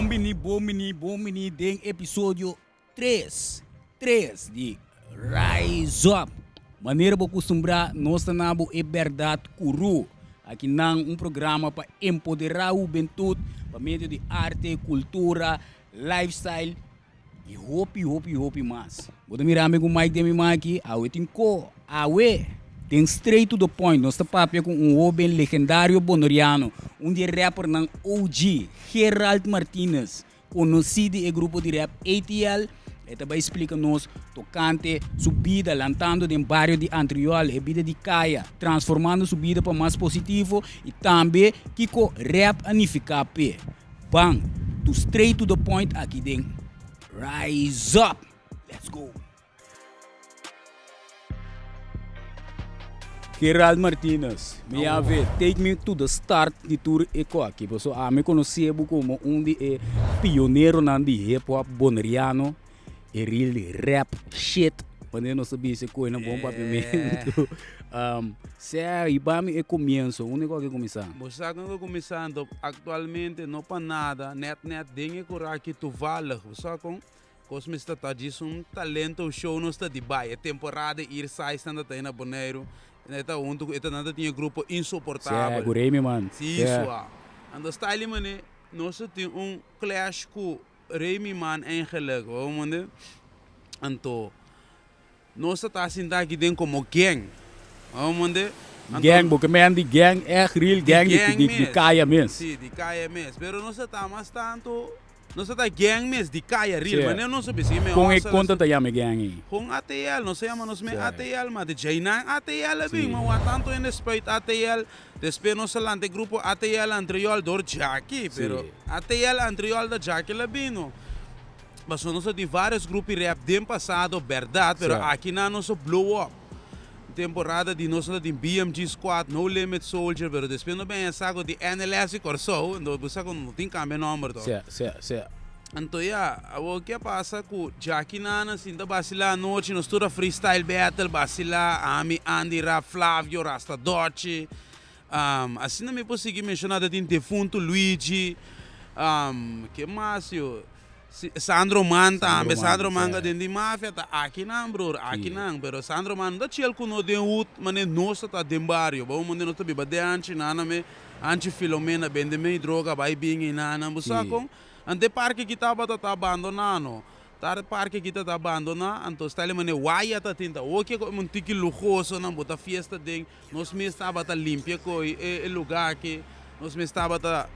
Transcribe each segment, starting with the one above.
Bon bini, bon bini, bon bini den episodio 3, 3 di Rise Up. Manera bo kustumbrá, nos ta na bo e bèrdat kurú. Aki nan un programa pa empoderá hubentut pa medio di arte, kultura, lifestyle i hopi, hopi, hopi mas. Bo ta mira mi ku mic den mi man aki? Awe tin ko. Awe den Straight to the Point nos ta papia ku un hoben legendario boneriano, un di e rappernan OG, Gerald Martinez. Konosí di e grupo di rap ATL, e ta bai splika nos tokante su bida lantando den bario di Antriol, e bida di kaya, transformando su bida pa mas positivo i tambe kiko rap a nifiká p'e. Ban to straight to the point aki den Rise Up! Let's go! Gerald Martinez, mi a ve, take me to the start di tur e ko aki, paso ami konosé bo komo un di e pioneronan di hip hop boneriano, e real rap shit, wanneer nos ta bisa koe na bon papiamentu. Sea, hiba mi e komienso, unda e ko aki kuminsá? Bo sa kon ku kuminsá anto aktualmente no pa nada, nèt nèt den e kuraki toevallig, bo sa kon? Kos mester ta djis un talento show nos ta di bai. E temporada ir sais nan ta ta na Boneiru. E ta huntu ku e ta nan ta tin e grupo Insoportabel. Sè, ku Remy man. Si, sua. Anto style mane nos ta tin un clash ku Remy man eigenlijk, bo mende. Anto Nos ta ta sinta aki den komo gang. Bo mende? Anto, Gang, bo ke men di gang echt real gang di, di, di kaya mes. Si, di kaya mes. Pero nos ta ta mas tantu, nos ta ta gang mes, di kaya real. Manera nos a bisa, me Kon e, kon ta ta yama e gang ei? Kon ATL, nos a yama nos mes ATL, ma di djeinan ATL a bin, ma wak tantu hende spuit ATL. Despues nos a lanta e grupo ATL Antriol dor djaki, pero ATL Antriol ta djaki la bino. Pasobra nos a tin varios grupo di rap den pasado, berdad, pero aki nan nos a blow up. Temporada di nos a tin BMG Squad, No Limit Soldier, pero despues nos ben sa cu di NLS di Corsou, enton bo sa cu no tin cambia nomber toch. Sí, sí, sí. Anto ya, awor ke a pasa cu djaki nan a sinta basila anochi, nos tur a freestyle battle, basila, ami, Andy Rap, Flavio, Rasta Dotchi, asina mi por sigui menciona, ta tin Defunto Luigi, ke mas yo? Sandro Man tambe, Sandro Man ka den di mafia ta akinan bror, akinan, pero Sandro Man no ta chiel ku no den hut mane nos ta ta den bario, bo mane nos ta biba den anchi nana me, anchi Filomena bende mei droga bai bin ei nana, bo sa kon? Ante e parke ki tabata ta abandona no, ta e parke ki ta ta abandona, anto style mane waya ta tin ta oke ku un tiki luhoso nan bo ta fiesta den. Nos mes tabata limpia koe e lugar aki, nos mes tabata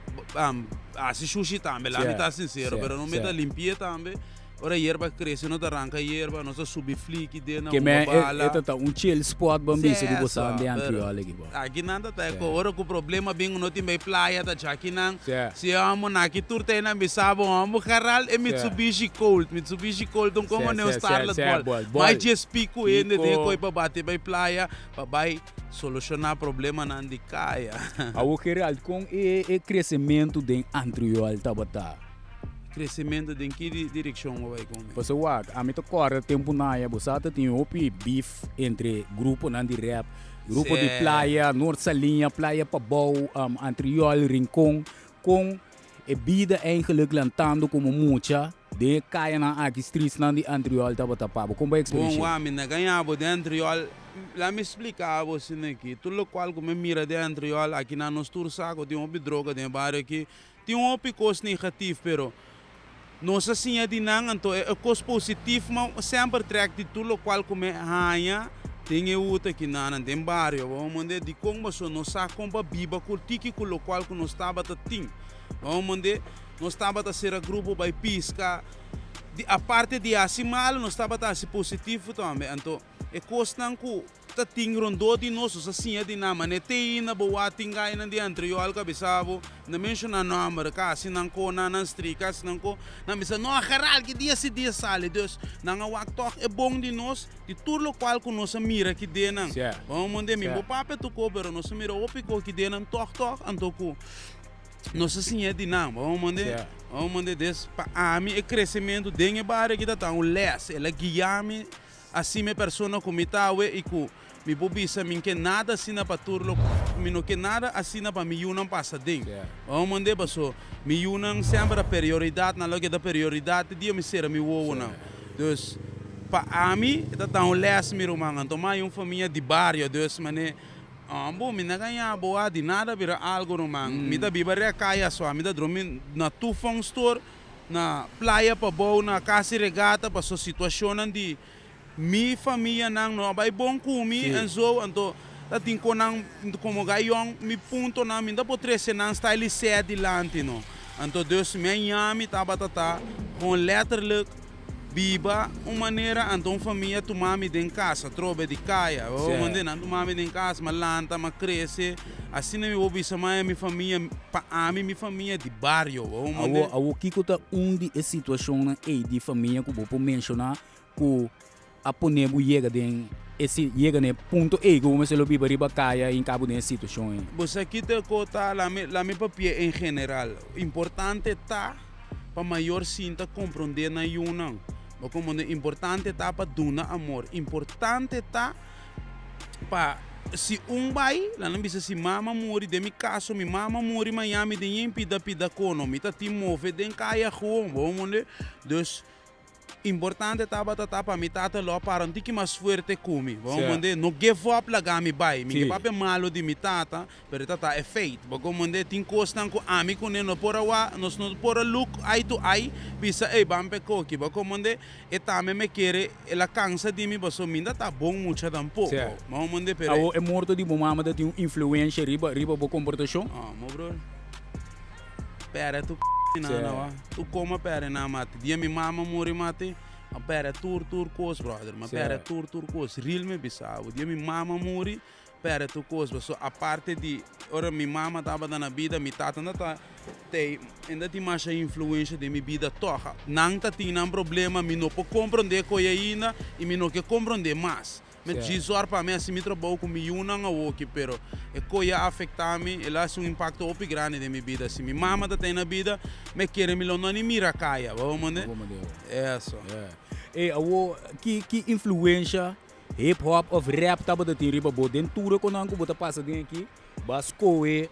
hasi shushi tambe, laat mi ta sincero, pero nos mes ta limpia tambe. Ora yerba crece nos ta ranca yerba, nos ta subi fliki den na un bala. E ta ta un chill spot ban bisa di bosa den Antriol aki bo. Aki nan ta ta e ora cu problema bin no tin bay playa ta djaki nan. Si e homo na aki tur ta nan bisa bo homo geral e Mitsubishi Colt, Mitsubishi Colt un como ne un Starlet bol. Mai djes pico hende den koe pa bati bay playa. Pa bai solushoná problemanan di kaya. Awor Gerald, kon e kresementu den Antriol tabata? Kresementu den ki direkshon bo bai kome? Pasobra wak, ami ta kòrda tempu naya bo sa ta tin hopi beef entre gruponan di rap, grupo di playa, Noord Saliña, Playa Pabou, Antriol, Rincon. Kon e bida eigenlijk lantando komo mucha den e kayanan aki, streetsnan di Antriol tabata pa bo? Kon bo a eksperensh'é? Bon, wak, mi na gaña bo den Antriol. Laat mi splika bo asina aki. Tur lokual ku mi mira den Antriol aki nan nos tur sa ku tin hopi droga den e bario aki. Tin hopi kos negatif pero nos a siña di nan anto e kos positif ma semper trèk di tur lokual ku mi haña den e uta aki nan den bario. Bo manda dikon pasobra nos sa kon pa biba ku tiki ku lokual ku nos tabata tin. Bo manda nos tabata sera grupo bai piska di aparte di hasi malu nos tabata hasi positivo tambe anto. E kosnan ku ta tin rondó di nos, nos a siña di nan, ma ne te ainda bo wak tin gainan di Antriol ka bisa bo, na menshoná nòmber, ka hasi nan ko, nan nan stri, ka hasi nan ko, nan bisa, no, Gerald, ki dia si dia sali? Dus, nan a wak tòg e bon di nos, di tur lokual ku nos a mira ki den nan. Bo manda mi, bo papia tur ko, pero nos a mira hopi ko ki den nan tòg tòg, anto ku nos a siña di nan. Bo manda, bo manda, des, pa ami e kresementu den e bario aki ta ta un lès, el a guia mi. Asina e persona ku mi ta awe i ku Mi por bisa mi ke nada asina pa tur lo mi no ke nada asina pa mi yunan pasa den. Bo mande paso mi yunan semper a perioridat nan loke ta perioridat te dia mi sera mi wowonan. Dus pa ami e ta ta un les mi ruman anto mi hay un famia di bario dus mane bo mi na gaña bo a di nada bira algo ruman mi ta biba ria kaya so mi ta drumi na Tufon store na playa pabou na kasi regata paso situacionnan di Mi famianan no a bai bon ku mi en zo, anto ta tin kon nan komo gayon mi puntonan mi no ta por trese nan style sè dilanti no. Anto dus mi a yami tabata ta kon letterlijk biba un manera anto un famia tuma mi den kas atrobe di kaya bo mende nan tuma mi den kas mi a lanta mi a krese asina mi por bisa maya mi famia pa ami mi famia di bario bo mende. Awo awo kiko ta un di e situashonnan ei di famia ku bo por menshoná ku a pone bo yega den e si yega na e punto ei ku bo mester lo biba riba kaya i kaba den e situashon ei. Bo sa ki ta ko ta lami lami papia en general. Importante ta pa mayor sinta komprondé nan yunan. Bo komprondé? Importante ta pa duna amor. Importante ta pa si un bai, la nan bisa si mama muri, den mi kaso mi mama muri maña mi den yen pida pida kono. Mi ta tin move den kaya gewoon. Bo komprondé? Dus. Importante tabata ta pa mi tata lo a para un tiki mas fuerte ku mi. Bo comprende? No give up laga mi bai. Mi ke papia malo di mi tata, pero e ta ta e feit. Bo comprende? Tin kosnan ku ami kuné no por a wak, nos no por a look eye to eye, bisa ey ban p'e koki. Bo comprende? E tambe me kere, el a kansa di mi pasobra mi no ta bon mucha tampoko. Bo comprende? Pero. Awor e morto di bo mama ta tin un influensha riba riba bo komportashon? Mo bror. Pere tur nana wa. Tu koma pere na mati. Dia mi mama muri mati, a pere tur tur kos brother. Ma pere tur tur kos. Real mi bisa bo. Dia mi mama muri, pere tur kos. Paso aparte di ora mi mama tabata na bida, mi tata no ta tei, e no tin masha influencia den mi bida tog. Nan ta tin nan problema, mi no por comprende koe ainda y mi no ke comprende mas. Mi djis ora pa mi hasi mi trabou ku mi yunan awoki, pero e koe a afektá mi, el a hasi un impakto hopi grandi den mi bida. Si mi mama ta tei na bida, mi kere mi lo no ni mira kaya, bo mende? Eso. Ey, awo ki ki influensha hip hop of rap tabata tin riba bo den tur e konan ku bo ta pasa den aki? Bo a skohe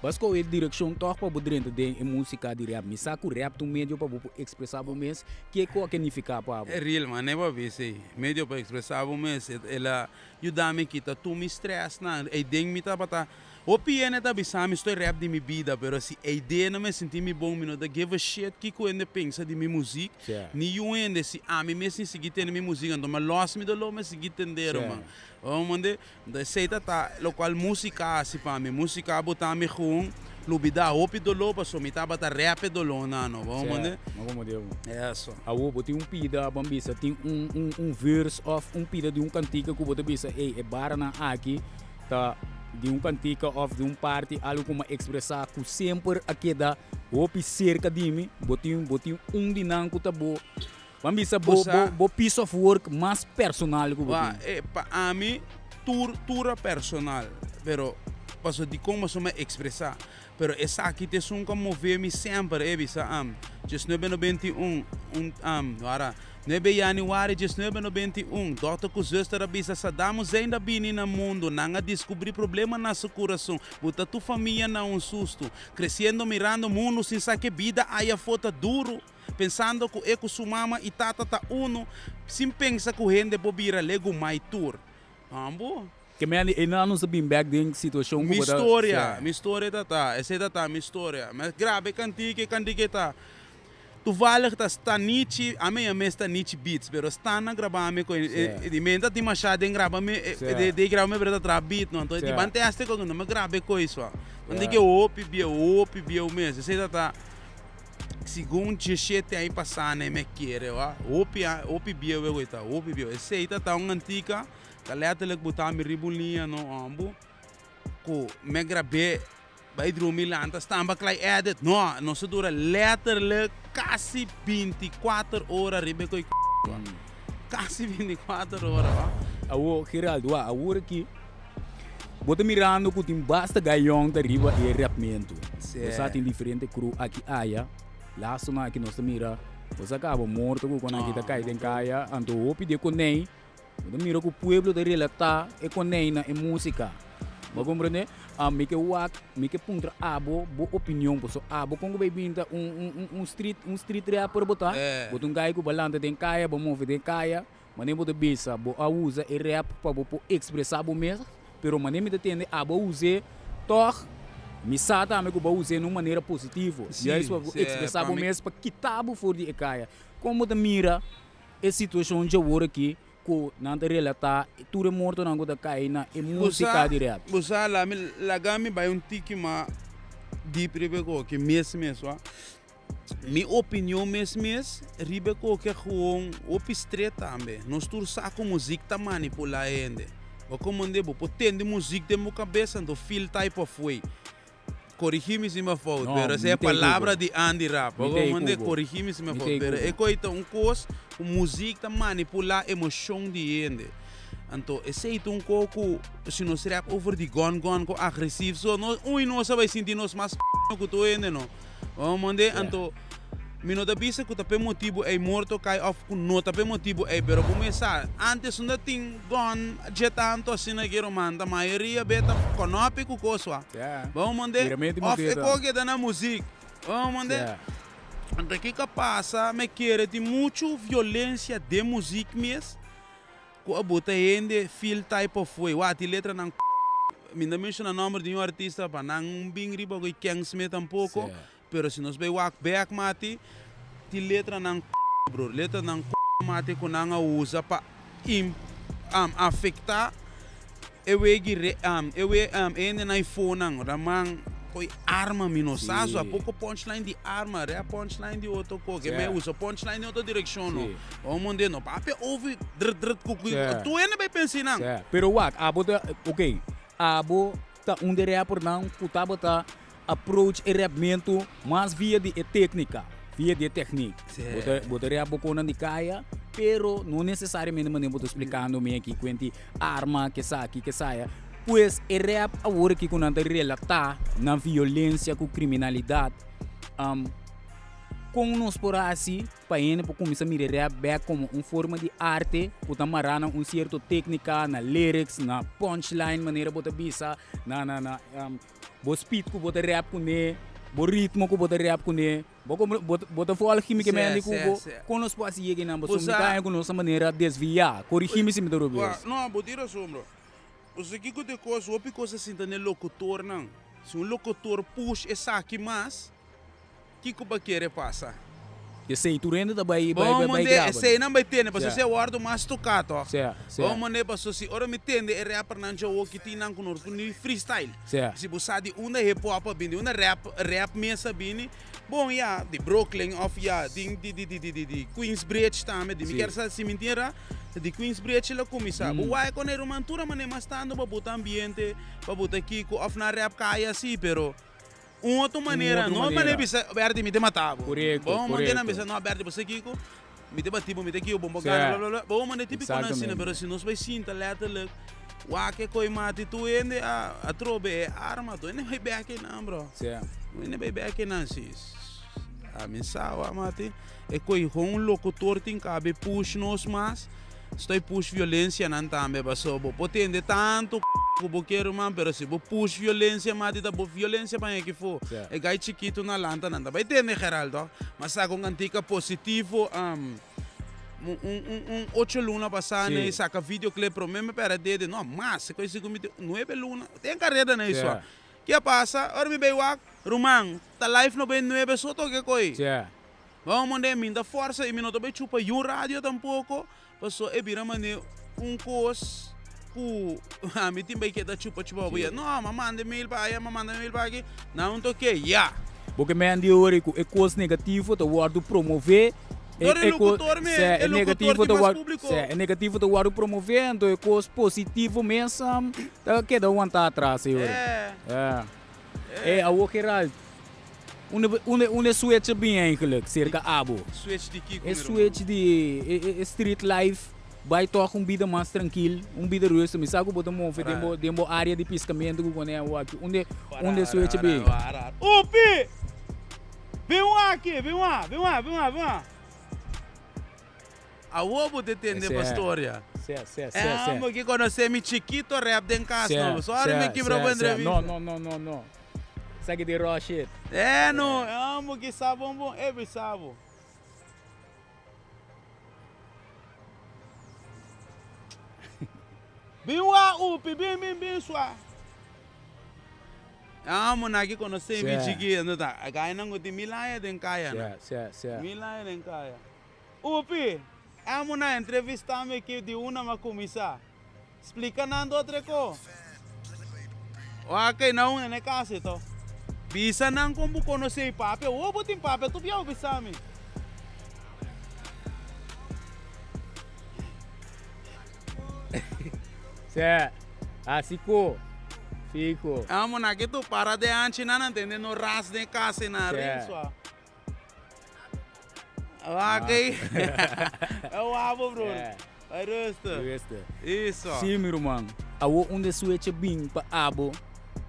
Bo a skohe direkshon tòg pa bo drenta den e músika di rap. Mi sa ku rap ta un medio pa bo por ekspresá bo mes. Ke ku a ke nifiká pa bo? E real man, ne bo a bisa ei. Medio pa ekspresá bo mes. El a yuda mi kita tur mi strèsnan. Eiden mi tabata, hopi hende ta bisa mi estoy rap di mi bida, pero si eiden no me sinti mi bon, mi no ta give a shit kiko hende pensa di mi muzik. Ni yu hende, si ami mes ni sigui tende mi muzik, anto mi a lòs mi doló, mi a sigui tende, ruman. Bo mende? Nta esei ta ta lokual músika a hasi pa mi. Músika a bota mi gewoon lubidá hopi doló pasobra mi tabata rèp e dolónan no. Bo comprende? Sè, mi comprende bo. Eso. Awor bo tin un pida, bo a bisa tin un un un vers òf un pida di un kantika ku bo ta bisa ey e baranan aki ta di un kantika òf di un parti algu ku mi a ekspresá ku semper a keda hopi serka di mi. Bo tin bo tin un di nan ku ta bo. Ban bisa bo, bo, bo piece of work mas personal ku bo tin. E, pa ami tur, tur a personal, pero paso dikon paso mi a ekspresá. Pero esaki ta esun ku a move mi semper, e bisa am, diesnuebe nobenta i un, un am, wara, nuebe yanüari diesnuebe nobenta i un, dòkter ku zùster a bisa Saddam Hussein ta bini na mundu, nan a diskubrí problema na su kurason, buta tur famia na un sustu, kresiendo mirando mundu sin sa ke bida aya afó ta duru. Pensando ku e ku su mama i tata ta unu, sin pensa ku hende por bira legumai tur. Hambu. Ke mende e nan nos ta bin bek den situashon ku Mi bo ta storia, mi storia ta ta, esei ta ta mi storia. Mi a graba e kantika, e kantika ta toevallig ta Stanichi, ami a yama e Stanichi Beats, pero Stan a graba mi ku e, di mi ta tin masha den graba mi, de graba mi pero ta traha beat no, anto e di ban teste ku mi graba e kois. Anto ke hopi bieu, hopi bieu mes, esei ta ta. Segun djeshete aña pasá na e me kere wa hopi hopi bieu e weta hopi bieu esei ta ta un antika ta letterlijk bo ta mi riba un liña no hombo ku me grab'é bai drumi lanta stamba klai edit no nos a dura letterlijk kasi 24 ora riba e koi wa kasi 24 ora wa. Awor Geraldo wa awor aki Bo ta mirando ku tin basta gayon ta riba e repmentu. Bo sa tin diferente crew aki aya. Lastonan aki nos ta mira bo sa kaba morto ku kon aki ta kai den kaya. Anto hopi di e konei. Bo ta mira ku pueblo ta relatá e konei na e músika. Bo a komprendé? A mi ke wak, mi ke puntra abo bo opinion paso abo kon ku bai bin ta un un un un street un street rapper bo ta, bo ta un guy ku bo a lanta den kaya, bo a move den kaya, manera bo ta bisa bo a usa e rap pa bo por ekspresá bo mes, pero manera mi ta tende abo a us'é tòg mi sa tambe ku bo a us'é na un manera positivo, juist pa bo ekspresá bo mes pa kita bo for di e kaya. Kon bo ta mira e situashon djawor aki ku nan ta relatá tur e mortonan ku ta kai na e músika di rap. Bo sa, la mi laga mi bai un tiki mas dip riba e koke mes mes wa. Mi opinion mes mes riba e koke gewoon hopi stret tambe. Nos tur sa ku muzik ta manipulá hende. Bo komprende? Bo por tende muzik den bo kabes anto feel type of way. Corrigi mi si mi a fout, No, pero esa mi e ta ei palabra ku bo. di Andy Rap. Mi Bo ta ei ku mande bo. corrigi mi si mi a Mi ta fout, ei ku pero e bo. koi ta un kos ku muzik ta manipula emoshon di hende. Anto esei ta un ko ku si nos rap over di gon gon ku agresief so nos ui nos a bai sinti nos mas p ku tur hende no. Bo mande Yeah. anto mi no ta bisa ku ta p'e motibu ei morto kai òf ku no ta p'e motibu ei, pero bo mes sa antes no ta tin gon dje tantu asina ki ruman ta mayoria be ta konopi ku kos wa. Yeah. Bo mande Miramente òf e muteta. koke ta na muzik. Bo mande Yeah. anto kiko a pasa mi kere tin muchu violensia den muzik mes ku a bota hende feel type of way. Wak tin letranan mi no ta menshona nòmber di un artista pa nan bin riba ku e Ken Smith tampoko. Sí. Pero si nos bay wak bek mati, tin letranan bror, letranan mati ku nan a usa pa afekta e wegi e we e hendenan e fonan, raman koe arma mi no sa so a poko punchline di arma, rea punchline di otro ko, ke me usa punchline den otro direkshon no. Bo monde no papia ovi drut drut ku ku tur hende bay pensa nan. Pero wak abo ta ok abo ta un di rappernan ku tabata Approach e rapmentu mas via di e téknika, via di e teknik. Bo ta bo ta rap bo konan di kaya, pero no nesesariamente manera bo ta splikando mi aki kuenti arma, kesaki, kesaya. Pues e rap awor aki ku nan ta relatá na violensia ku kriminalidat, kon nos por hasi Pa hende por kuminsá mira e rap bèk komo un forma di arte ku ta mará na un sierto téknika, na lyrics, na punchline manera bo ta bisa, na na na bo speed ku bo ta rap kuné, bo ritmo ku bo ta rap kuné. Bo kompre bo bo ta vòlg mi ke mende ku bo kon nos por hasi yega einan pasobra mi ta haña ku nos ta manera desviá. Korigí mi si mi ta robes. No, bo tin rason bro. Pasobra kiko ta e kos, hopi kos a sinta na e lokutornan. Si un lokutor push esaki mas. Kiko bo kere pasa? Esei tur hende ta bai bai Bo bai mande graba. esei nan bai tende pasobra Sea. esei a wordo mas toká tòg. Sea, sea. Bo mande pasobra si ora mi tende e rappernan djawo ki tin nan ku no ni freestyle. Sea. Si bo sa di unda hip hop a bini, di unda rap rap mes a bini, bon ya di Brooklyn òf ya di di di di di di Queensbridge tambe di mi Si. kier sa si mi tin ra di Queensbridge el a kuminsá. Bo wak kon e ruman tur a mane mas tantu pa buta ambiente, pa buta kiko òf nan rap kaya si pero. Un otro manera, otro no manera. manera bisa, Bertie, mi te mata bo. Correcto, Bo manera correcto. bisa, no, Bertie, bo sa kiko? Mi te bati bo, mi te kiko, bo bo Sí. gana, bla, bla, bla. Bo manera típico nan asina, Exactamente. pero si nos bai sinta letterlijk, wak e koi mati tur hende a, a trobe e arma, tur hende bai bek einan, bro. Sí. Tur hende bai bek einan, si. A mi sa, wak, mati. E koi gewoon un locutor tin kabe push nos mas. Estoy push violencia nan tambe paso bo por tende tanto ku bo kier ruman pero si bo push violencia mati ta bo violencia pa heki fo e gai chikitu na lanta nan ta bai tende Geraldo ma saka un kantika positivo un un un ocho luna pasa nan e saka video clip prome mi pera dede no mas e koe mi nuebe luna den kareda nan esua ke a pasa ora mi bai wak ruman ta live no bai nuebe so toke koe. Bo manda mi ta forsa y mi no ta bay chupa yun radio tampoco, paso e bira mane un cos cu ami tin bay keda chupa chupa bo ya. No, m'a manda mail pa aya, m'a manda mail pa aki, nan ta oke, ya. Bo ke men di ora cu e cos negativo ta wordo promove, e Dor e locutor me, e locutor tin mas publico. E negativo ta wordo promove, anto e cos positivo mes ta keda wanta atras e ora. E. E awor Gerald, unda unda unda e switch a bin eigenlijk cerca abo? Switch di kiko E mi ruman? switch di e e e street life bai toch un bida mas trankil, un bida rustig. Mi sa ku bo ta move den bo den bo area di piscamento ku kone awor aki. Unda unda e switch a bin? Upi! Bin aki, bin wak, bin wak, bin wak, bin wak. Awor bo ta tende Ese pa e. storia. Sí, sí, sí, sí. Amo ki konosé mi chikito rap den kas no. Sorry mi kibra bo entrevista. No, no, no, no, no. Esaki di raw shit. Eh no, amo ki sa bon bon e bisa bo. Bin wa upi, bin bin bin swa. Amo na ki konosé mi chikito, no ta. Gainan ku tin mil aña den kaya no. Sí, sí, sí. Mil aña den kaya. Upi, amo na entrevista mi ki di una m'a kuminsá. Splika nan do treko. Wak na una na e kas to. Bisa nan kon bo konosé i papia. Wo bo tin papia tur biaha bo bisa mi. Sè, hasi ku, fiku. Amo na ki tu para den anchi nan nan tende no ras den kas ei nan rin sua. Ok. E wabo broer. Bai rustig. Rustig. Iso. Sí, mi ruman. Awo unda e switch a bin pa abo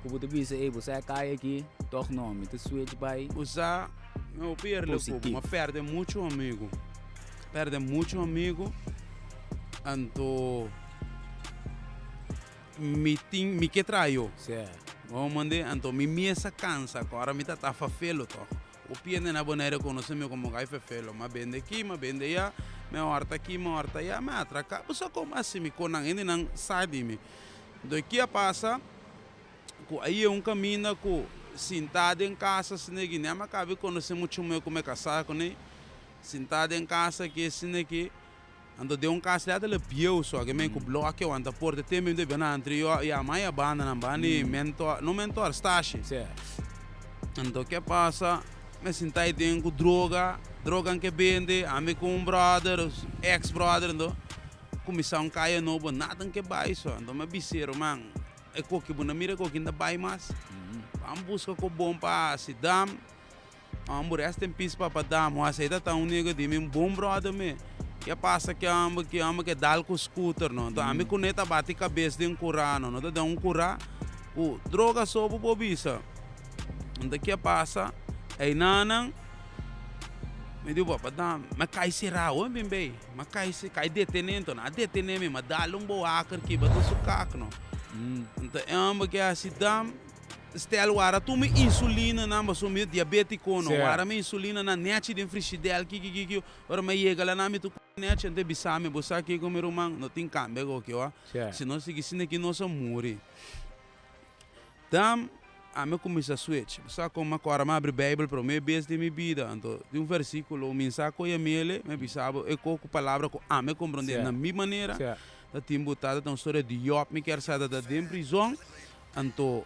ku bo ta bisa, ey, bo sa e kaya aki? Tòg no, mi ta switch bai. Usa, mi hopi yerle ku bo, mi a pèrdè muchu amigu. Pèrdè muchu amigu, anto mi tin, mi ke traha yo. Bo mande, anto mi mes a kansa ku ora mi ta ta fafelo tòg. Bo piende na Bonaire konosé mi komo gai fefelo. M'a bende aki, m'a bende ya, mi a hòrta aki, mi a hòrta ya, mi a atraká. Bo sa komo hasi mi kon nan hendenan sa di mi. Enton ki a pasa ku a yega un kaminda ku sintá den kas asina aki, mi a kaba di konosé muchu muhé ku mi a kasá kuné, sintá den kas aki asina aki, anto den un kas letterlijk bieu so, ke men ku bloke wanta porta te mi debe nan entri yo yama e bandanan banda di mentor, no mentor, stashi. Anto ke pasa, mi sinta ahi den ku droga, droga ke bende, ami ku un brother, ex brother anto kuminsá un kaya nobo, nada ke bai so, anto mi a bis'é, ruman, e koki bo no mira e koki no ta bai mas, ban buska ku bon pa hasi, dam. Homber rest in peace papa dam ho aceita ta un nigga di mi un bon brother me ke pasa ke homber ki homber ke dal ku scooter no enton ami ku ne ta bati kabes den kura no no ta den un kura ku droga so bo por bisa enton ke pasa eynanan mi di papa dam mi a kai sera awe mi bin bay mi a kai kai detene enton nan a detene mi mi a dal un boaker kiba ta su kak no enton e homber ke hasi dam. Stel wara tur mi insulina nan pasobra mi ta diabetico no wara mi insulina nan nechi den frishidel kiki kiki ora mi a yega la nan mi ta ku nechi anto e bisa mi bo sa kiko mi ruman no tin cambia awo ki si nos sigui asina aki nos a muri dam ami a cuminsa switch bo sa con mi a cora mi a abri bijbel prome bes den mi bida anto tin un versiculo mi sa cu e mele mi a bisa bo e cu palabra cu ami a comprende na mi manera ta tin bo tata ta un storia di Job mi kier sa ta den prizon. Anto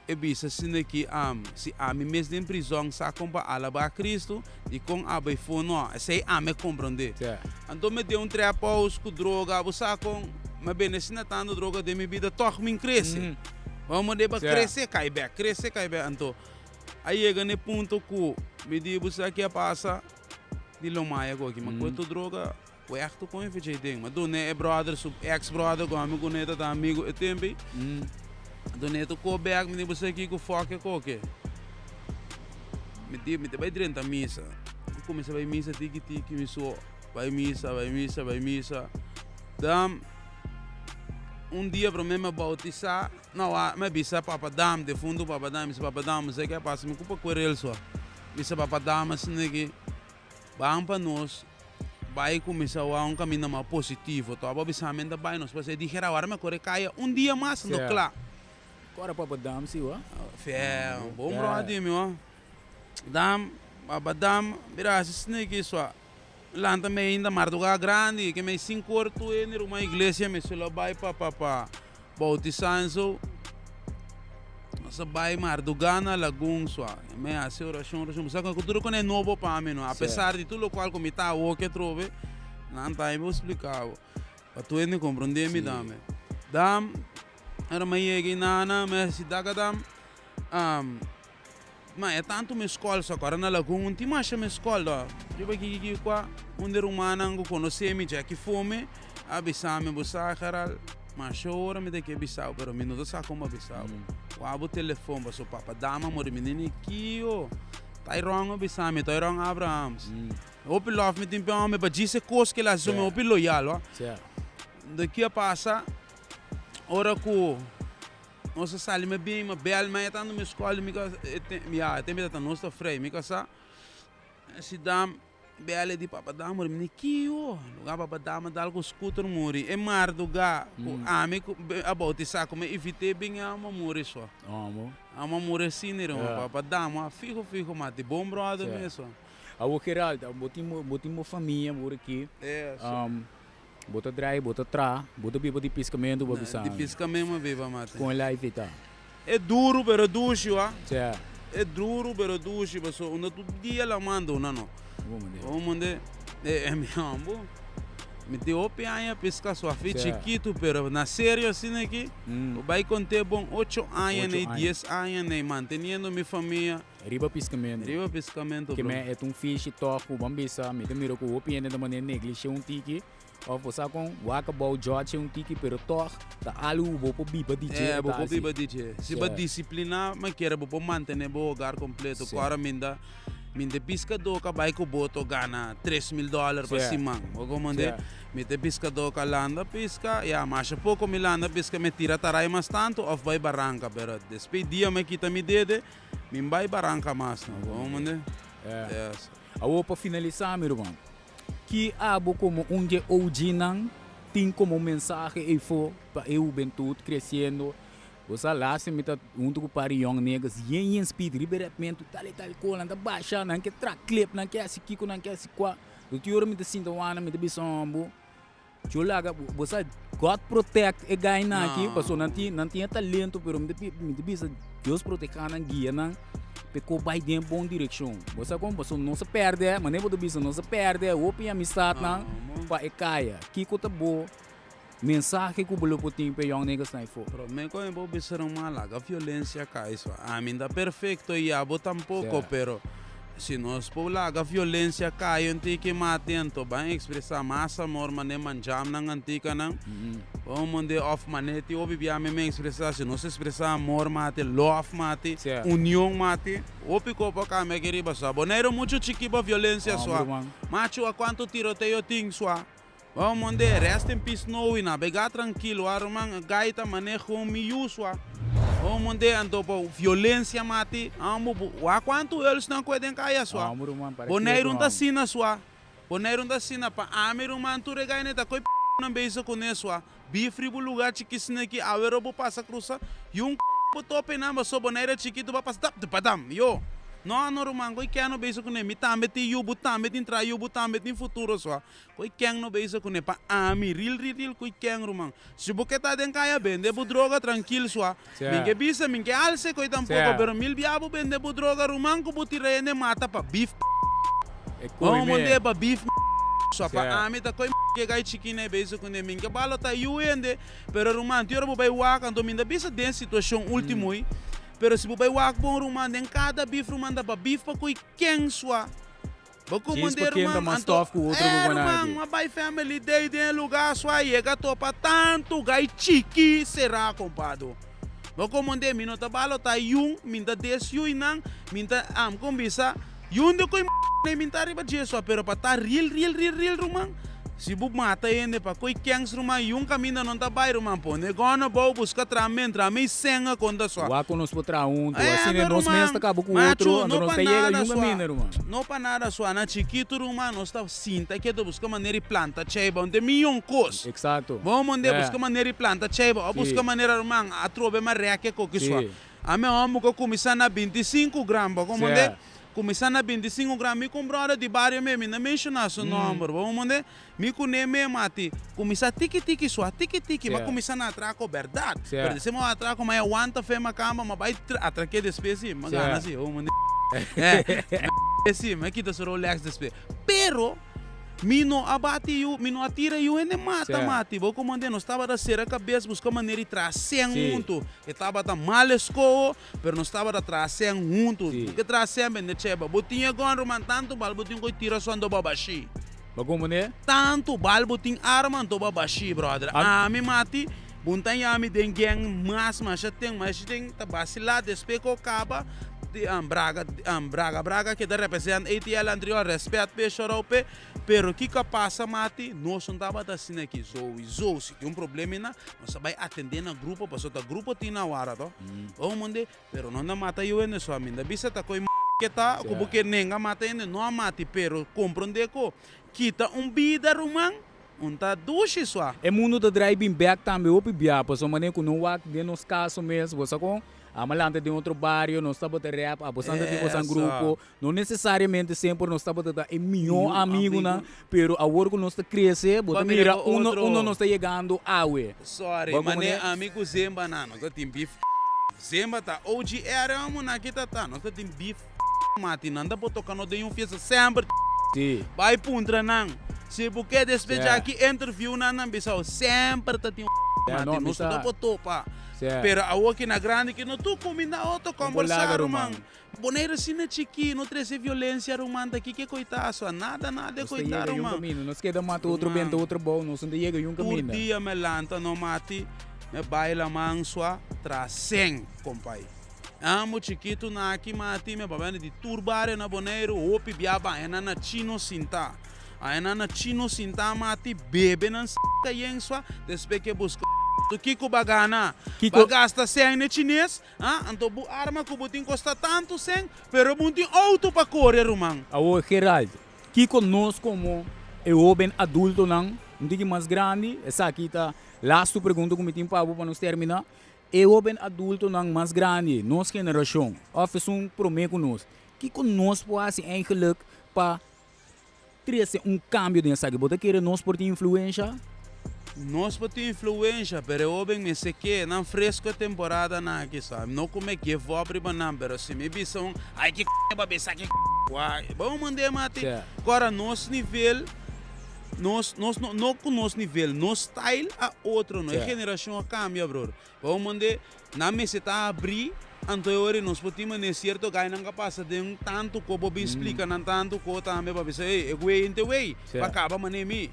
e bisa asina ki, Am, si ami mes den prizòn sa kon pa alabá Kristu, dikon abo e fo no? Esei ami a komprondé. Anto mi den un trap house ku droga, bo sa kon mi a bende asina tantu droga den mi bida, tòg mi krese. Bo a deba krese kai bèk, krese kai bèk. Anto a yega na e punto ku mi di, bo sa ke a pasa? Di lo maya ku aki, mi a kohe tur droga. Weg tu kon fecha den. Ma done e brother su ex brother ku ami ku neta ta amigo e tempo ei. Done tu ko bek mi di bo sa kiko fuck e koke. Mi di mi ta bai drenta misa. Mi kuminsa bai misa tiki tiki mi so bai misa bai misa bai misa. Dan un dia prome mi a bautisa no mi a bisa papa Dam defunto papa Dam mi bisa papa Dam mi sa ke a pasa mi ku pa kuerel so. Mi bisa papa Dam asina ki. Ban pa nos bai kuminsá wak un kaminda mas positivo. Tòg bo bisa men ta bai nos pasé di Gerard wara mi a kore kaya un dia mas no kla. Kore papa Dam si wa. Fè bon bròder mi wa. Dam papa Dam mira hasi sneki sua. Lanta mi ainda mardugá grandi ke mi sinku ora tur hende ruman iglesia mi solo a bai pa pa pa bautisá en so. Nos a bai mardugá na lagun sua. Mi a hasi orashon orashon. Bo sa ku tur loke e nobo pa mi no. Apesar di tur lokual ku mi ta awor ke atrobe, nan ta mi por splika bo. Pa tur hende komprondé mi tambe. Dam, ora mi a yega einana mi a hasi dakadam. Ma e tantu mi skol so kora na lagun un tin masha mi skol do. Riba ki ki kua un di rumannan ku konosé mi Jackie Fome a bisa mi bo sa Gerald masha ora mi ta ke bisa bo pero mi no ta sa komo a bisa bo. Wak bo telefon paso papa dama muri mi nene kio Tyrone a bisa mi Tyrone Abrahams. Hopi love mi tin pa e homber pa djis e kos ke el hasi so mi hopi loyal. De ki a pasa ora ku nos a sali mi a bin mi a bel mi a tantu mi skol mi ka ya e tempo ta nos ta frei mi kasa si dam bel e di papa dam muri mi di kiyo luga papa dam a dal ku scooter muri e marduga ku ami a bautisa ku mi invite bin e amo muri so amo muri asina papa dam a fiho fiho mati bon brother mes. Awor Gerald, bo tin bo tin bo famia awor aki. Bo ta drai, bo ta tra, bo ta biba di piskamentu bo bisa mi. Di piskamentu mi biba mate. Kon e life ei ta? E duru pero dushi wa. Sea. E duru pero dushi pasobra unda tur dia la manda una no. Bo mande. Bo mande e mi hombo mi tin hopi aña piska suafi chikitu pero na serio asina aki bo bai konte bon ocho aña nei dies aña nei manteniendo mi famia. Riba piskamentu. Riba piskamentu, bro. Keme e ta un fishi tòg ku ban bisa, mi ta mira ku hopi hende ta manera neglishe un tiki, òf bo sa kon, wak abou jòdje un tiki, pero tòg ta algu ku bo por biba di dje. E, bo por biba di dje. Si bo disipliná manera bo por mantené bo hogar kompleto. Ku ora mi ta, mi ta piskadó ku a bai ku boto gana 3000 dòler pa siman. Bo komprendé? Mi ta piskadó ku a landa piska, ya, masha poko mi landa piska, mi tira tarai mas tantu òf bai baranka, pero despues dia mi kita mi dede. Mi bai baranka mas no, bo mende? Yes. Awor pa finalisá mi ruman, ki abo komo un dje OG-nan tin komo mensahe eifó pa e hubentut kresiendo? Bo sa laatste mi ta huntu ku par di young niggas yen yen speed riba e rapmentu tal i tal kos, nan ta basha, nan ke tra clip, nan ke hasi kiko, nan ke hasi kua. Tur ora mi ta sinta wak nan mi ta bisa hombo. Yo laga bo sa God protect e guynan aki paso nan tin nan tin e talento pero mi ta mi ta bisa Dios proteha nan guia nan pe ko bai den bon direccion bo sa kon paso nos a perde manera bo ta bisa nos a perde hopi amistadnan pa e kaya kiko ta bo mensahe ku bo lo por tin pa e young niggas nan afo. Prome ku mi por bisa ruman laga violencia kai so ami ta perfecto y abo tampoco pero Si nos por laga violencia cay un tiki mati anto ban expresa mas amor mane manjamnan antikanan. Bo mande of mane ti hopi bia mi expresa si nos expresa amor mati, love mati, union mati, hopi ko por cambia aki riba sua. Boneiru mucho chiki pa violencia sua. Machu a cuanto tiroteo tin sua. Bo mande rest in peace Nowi nabega trankilo a ruman gaita maneho mi yu sua. Bo mande anto pa violencia mati ambo bo wak cuanto els nan koe den kaya sua. Boneiru ta asina sua. Boneiru ta asina pa ami ruman tur e gaina ta koe p nan bezig kune sua. Bifri bo lugar chikisina ki awero bo pasa crusa y un bo tope nan paso Bonaire chikito bo pasa tap padam yo no no ruman koe ken no bezig kune mi tambe tin yu bo tambe tin tra yu bo tambe tin futuro sua Koe ken no bezig kuné pa ami ril ril ril koe ken ruman si bo ke ta den kaya bende bo droga trankil sua min ke bisa min ke alse koe tampoko pero mil bia bo bende bo droga ruman ku bo tira hende mata pa beef bo monde pa beef sua pa ami ta koe ke gai chikina e bezig kuné min ke balo ta yu hende pero ruman ti ora bo bai wak anto min ta bisa den situashon ultimo pero si bo bai wak bon ruman den kada beef ruman ta pa beef pa koe ken sua. Bo Djis komandé pa ken ta ruman, mas anto tòf ku otro eh ku ruman, Bonaki. a bai family day den e lugá so a yega topa tantu gai chiki será kompado. Bo komandé mi no ta balotá yun, mi ta des yuinan, mi ta am kon bisa yun di koe m mi ta riba dje so, pero pa ta ril ril ril ril ruman, Si bo mata hende pa koe kens ruman yun kaminda non ta bai ruman pone gona bou buska tramen trame y senga konta sua. Wak ku nos por traha huntu Eh asina ando nos mes ruman ta kaba ku machu otro anto no nos pa ta yega nada yun sua kaminda ruman. no pa nada sua na chikitu ruman nos ta sinta ketu buska manera di planta cheiba un te miyon kos Exacto. bo monde Yeah. buska manera di planta cheiba o Si. buska manera ruman atrobe mareke koki sua Si. ame homber ku kuminsa na 25 gram bo Si. monde Kuminsá na 25 gram, mi ku un bròder di bario me, mi no menshoná su nòmber, bo mende? Mi ku ne me mati, kuminsá tiki tiki sua, tiki tiki, m'a kuminsá na atrako bèrdat, pero despues m'a atrako, m'a wanta fe, m'a kamba, m'a bai atrak'é despues si, m'a gana si, bo mende? Si, m'a kita su Rolex despues. Pero, Mi no a bati yu, mi no a tira yu hende mata mati. Bo komandé, nos tabata sera kabes buska manera di traha sèn huntu. E tabata mal eskoho, pero nos tabata traha sèn huntu. Bo ke traha sèn bende cheba. Bo tin e gòn ruman, tantu bal bo tin ku e tira su anto bo bashí. Bo komandé? Tantu bal bo tin arma anto bo bashí, bròder. Ami mati, bo no ta yami den gèng mas, masha ten, masha ten ta basilá. Despues ku kaba. Di Braga Braga Braga keda represent ATL anterior respet p'e shout p'e pero kiko a pasa mati nos no tabata asina aki souiso si tin un problema ina nos a bai atende na grupo pasobra ta grupo tin na wara to bo mende pero no na mata yu hende so ami ta bisa ta koe ke ta ku bo ke nenga mata hende no a mati pero kompronde ku kita un bida ruman Un ta dushi sua. E mundu ta drai bin bek tambe hopi bia pasobra manera ku no wak den nos kaso mes bo sa kon amo lanta den otro bario nos tabata rap abo san ta tin bosan grupo no nesesariamente semper nos tabata ta e mihó amigunan pero awor ku nos ta krese bo ta mira uno uno nos ta yegando awe. Sorry mane ami ku Zemba nan nos ta tin beef Zemba ta OGR amo nan ki ta ta nos ta tin beef. Mati nan ta por toca no den un fiesta semper bay puntra nan si bo ke despecha ki interview nan nan bisa bo semper ta tin mati nos no ta por topa pero awor ki na grandi ki no tur cuminda otro combersa ruman Bonaire asina chiki no trece violencia ruman ta kiko e coitaso nada nada e coita ruman nos keda mata otro benta otro bou nos no ta yega yun caminda tur dia me lanta no mati me baila mansua tras cen compay. Amo chikitu na aki mati me babia di tur bario na Boneiru hopi bia ba ena na chino sinta. A ena na chino sinta mati bebe nan s yen swa despe ke buska tu kiko ba gana? Ba gasta sen ne chines ha anto bu arma ku bu tin kosta tantu sen pero bu tin outo pa kore ruman. Awor Gerald, kiko nos komo e hoben adultonan un tiki mas grandi, esaki ta lastu pregunta ku mi tin pa bo pa nos termina, E hoben adultonan mas grandi, nos generashon, òf esun promé ku nos, kiko nos por hasi eigenlik pa trese un kambio den esaki? Bo ta kere nos por tin influensha? Nos por tin influensha, pero e hoben mester ke nan fresco e temporadanan aki, sa. No ku mi give up riba nan, pero si mi bisa un, ay ki k ba bisa ki k wak, bo manda e mati. Kora nos nivel. Nos, nos no, no ku nos nivel, nos style a otro no. E generashon a kambia, bror. Bo mande, nan mester ta abrí, anto e ora nos por tin manera sierto gainan ka pasa den tantu ko, bo bin splika nan tantu ko tambe pa bisa, ey, e güey ente güey, pa kaba manera mi.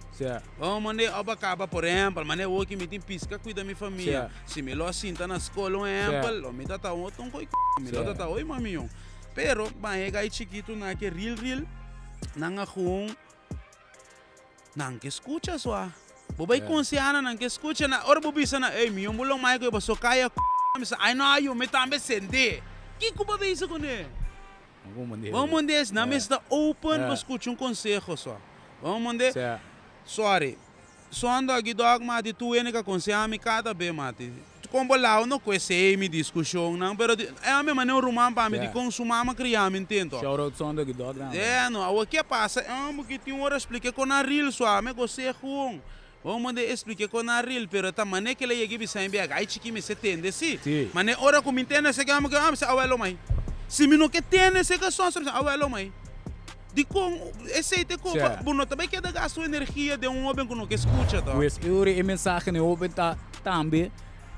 Bo mande, o pa kaba, por ehèmpel, manera awor ki mi tin piska kuida mi famia. Si mi lo a sinta na skol, un ehèmpel, lo mi ta ta un otro un koi k, mi lo ta ta oy mamion. Pero, baña e gai chikitu nan ke ril ril, nan a gewoon. Nan ke skucha sua. Bo bai konseha nan, nan ke skucha. Na ora bo bisa nan, ey, mi yombo lo mai ku e paso kaya ku. Mi sa, ay no ayo, mi tambe sende. Kiko bo a bisa kuné? Bo mund'es, nan mester ta open pa skucha un konseho sua. Bo mund'e, sorry. Son doggy dog mati tu hende ka konseha mi kada be mati. Kon bo lao no ku esei mi diskushonnan pero di e ame mane un ruman pa mi dikon su mama kria mi ntento. Shout out son doggy dog nan. E no awo ke pasa e homber ki tin ora splike kon a ril su ame gos'é gewoon. Bo mande e splike kon a ril pero ta mane kila yega bisa mi bek ai chiki mester tende si. Mane ora ku mi tende esaki ame ke ame sa awelo mai. Si mi no ke tende esaki son sa awelo mai. Dikon esei ta ku bo no ta bai keda gasta energia den un hoben ku no ke skucha to? Pues e ora e mensahe na e hoben ta tambe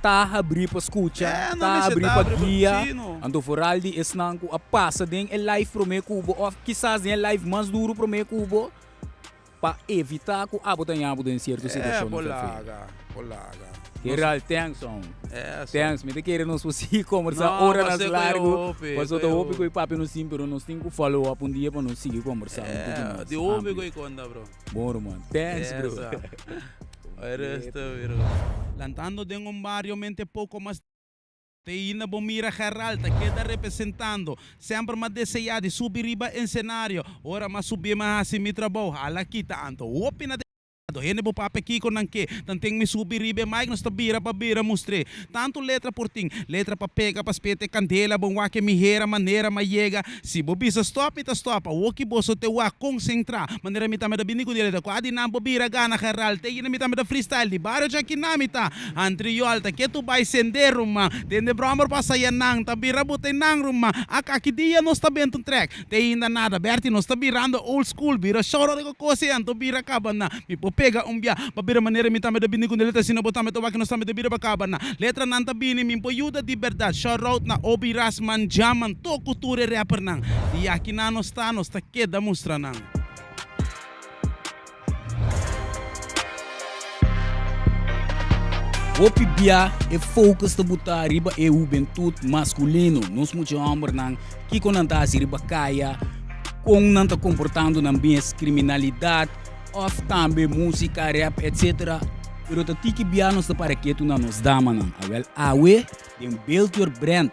ta habrí pa skucha, ta habrí pa guia, anto foral di esnan ku a pasa den e life promé ku bo òf kisas den e life mas duru promé ku bo pa evitá ku abo ta ña bo den sierto situashon. Bo laga, bo laga. Gerald, thanks man. Thanks, mi ta kere nos por sigui kombersá oranan largu, pasobra ta hopi ku e papia nos tin, pero nos tin ku follow up un dia pa nos sigui kombersá un poco mas. Di hopi ku e konta, bro. Bon ruman. Thanks, bro. Resto, bro. Lantando den un bario mente poco mas Te ainda bo mira Gerald ta keda representando. Semper m'a desea di subi riba ensenario. Ora m'a subi m'a haci mi trabou. Hala kita anto hopi na. Hende bo papia kiko nan ke. Tanten mi subi riba e mic nos ta bira pa bira mustr'é. Tantu letra por tin. Letra pa pega pa speta e kandela bon wak e mihera manera m'a yega. Si bo bisa stop mi ta stop. Awor ki boso te wak konsentrá. Manera mi tambe ta bini ku di letra. Kua di nan bo bira gana Gerald. Te yina mi tambe ta freestyle. Di bario djakiná mi ta. Antriol ta ke tu bai sende ruman. Tende brommer pasa ya nan ta bira bo te nan ruman. Ak aki dia nos ta benta un trek. Te ainda nada Bertie nos ta birando old school bira shoro riba cos ei anto bira caba na mi por pega un bia pa bira manera mi tambe ta bini cu ne letra asina bo tambe ta wak nos tambe ta bira pa caba na letra nan ta bini mi por yuda di berdad shout out na Obi Rasman Jaman toku tur e rapper nan di aki nan nos ta nos ta keda mustra nan. Hopi bia e focus ta buta riba e hubentud masculino, nos mucha hombernan, kiko nan ta hasi riba kaya, kon nan ta komportando nan mes, kriminalidat, òf tambe músika, rap, etc. Pero ta tiki bia nos ta para ketu na nos damanan. Awèl awe den Build Your Brand,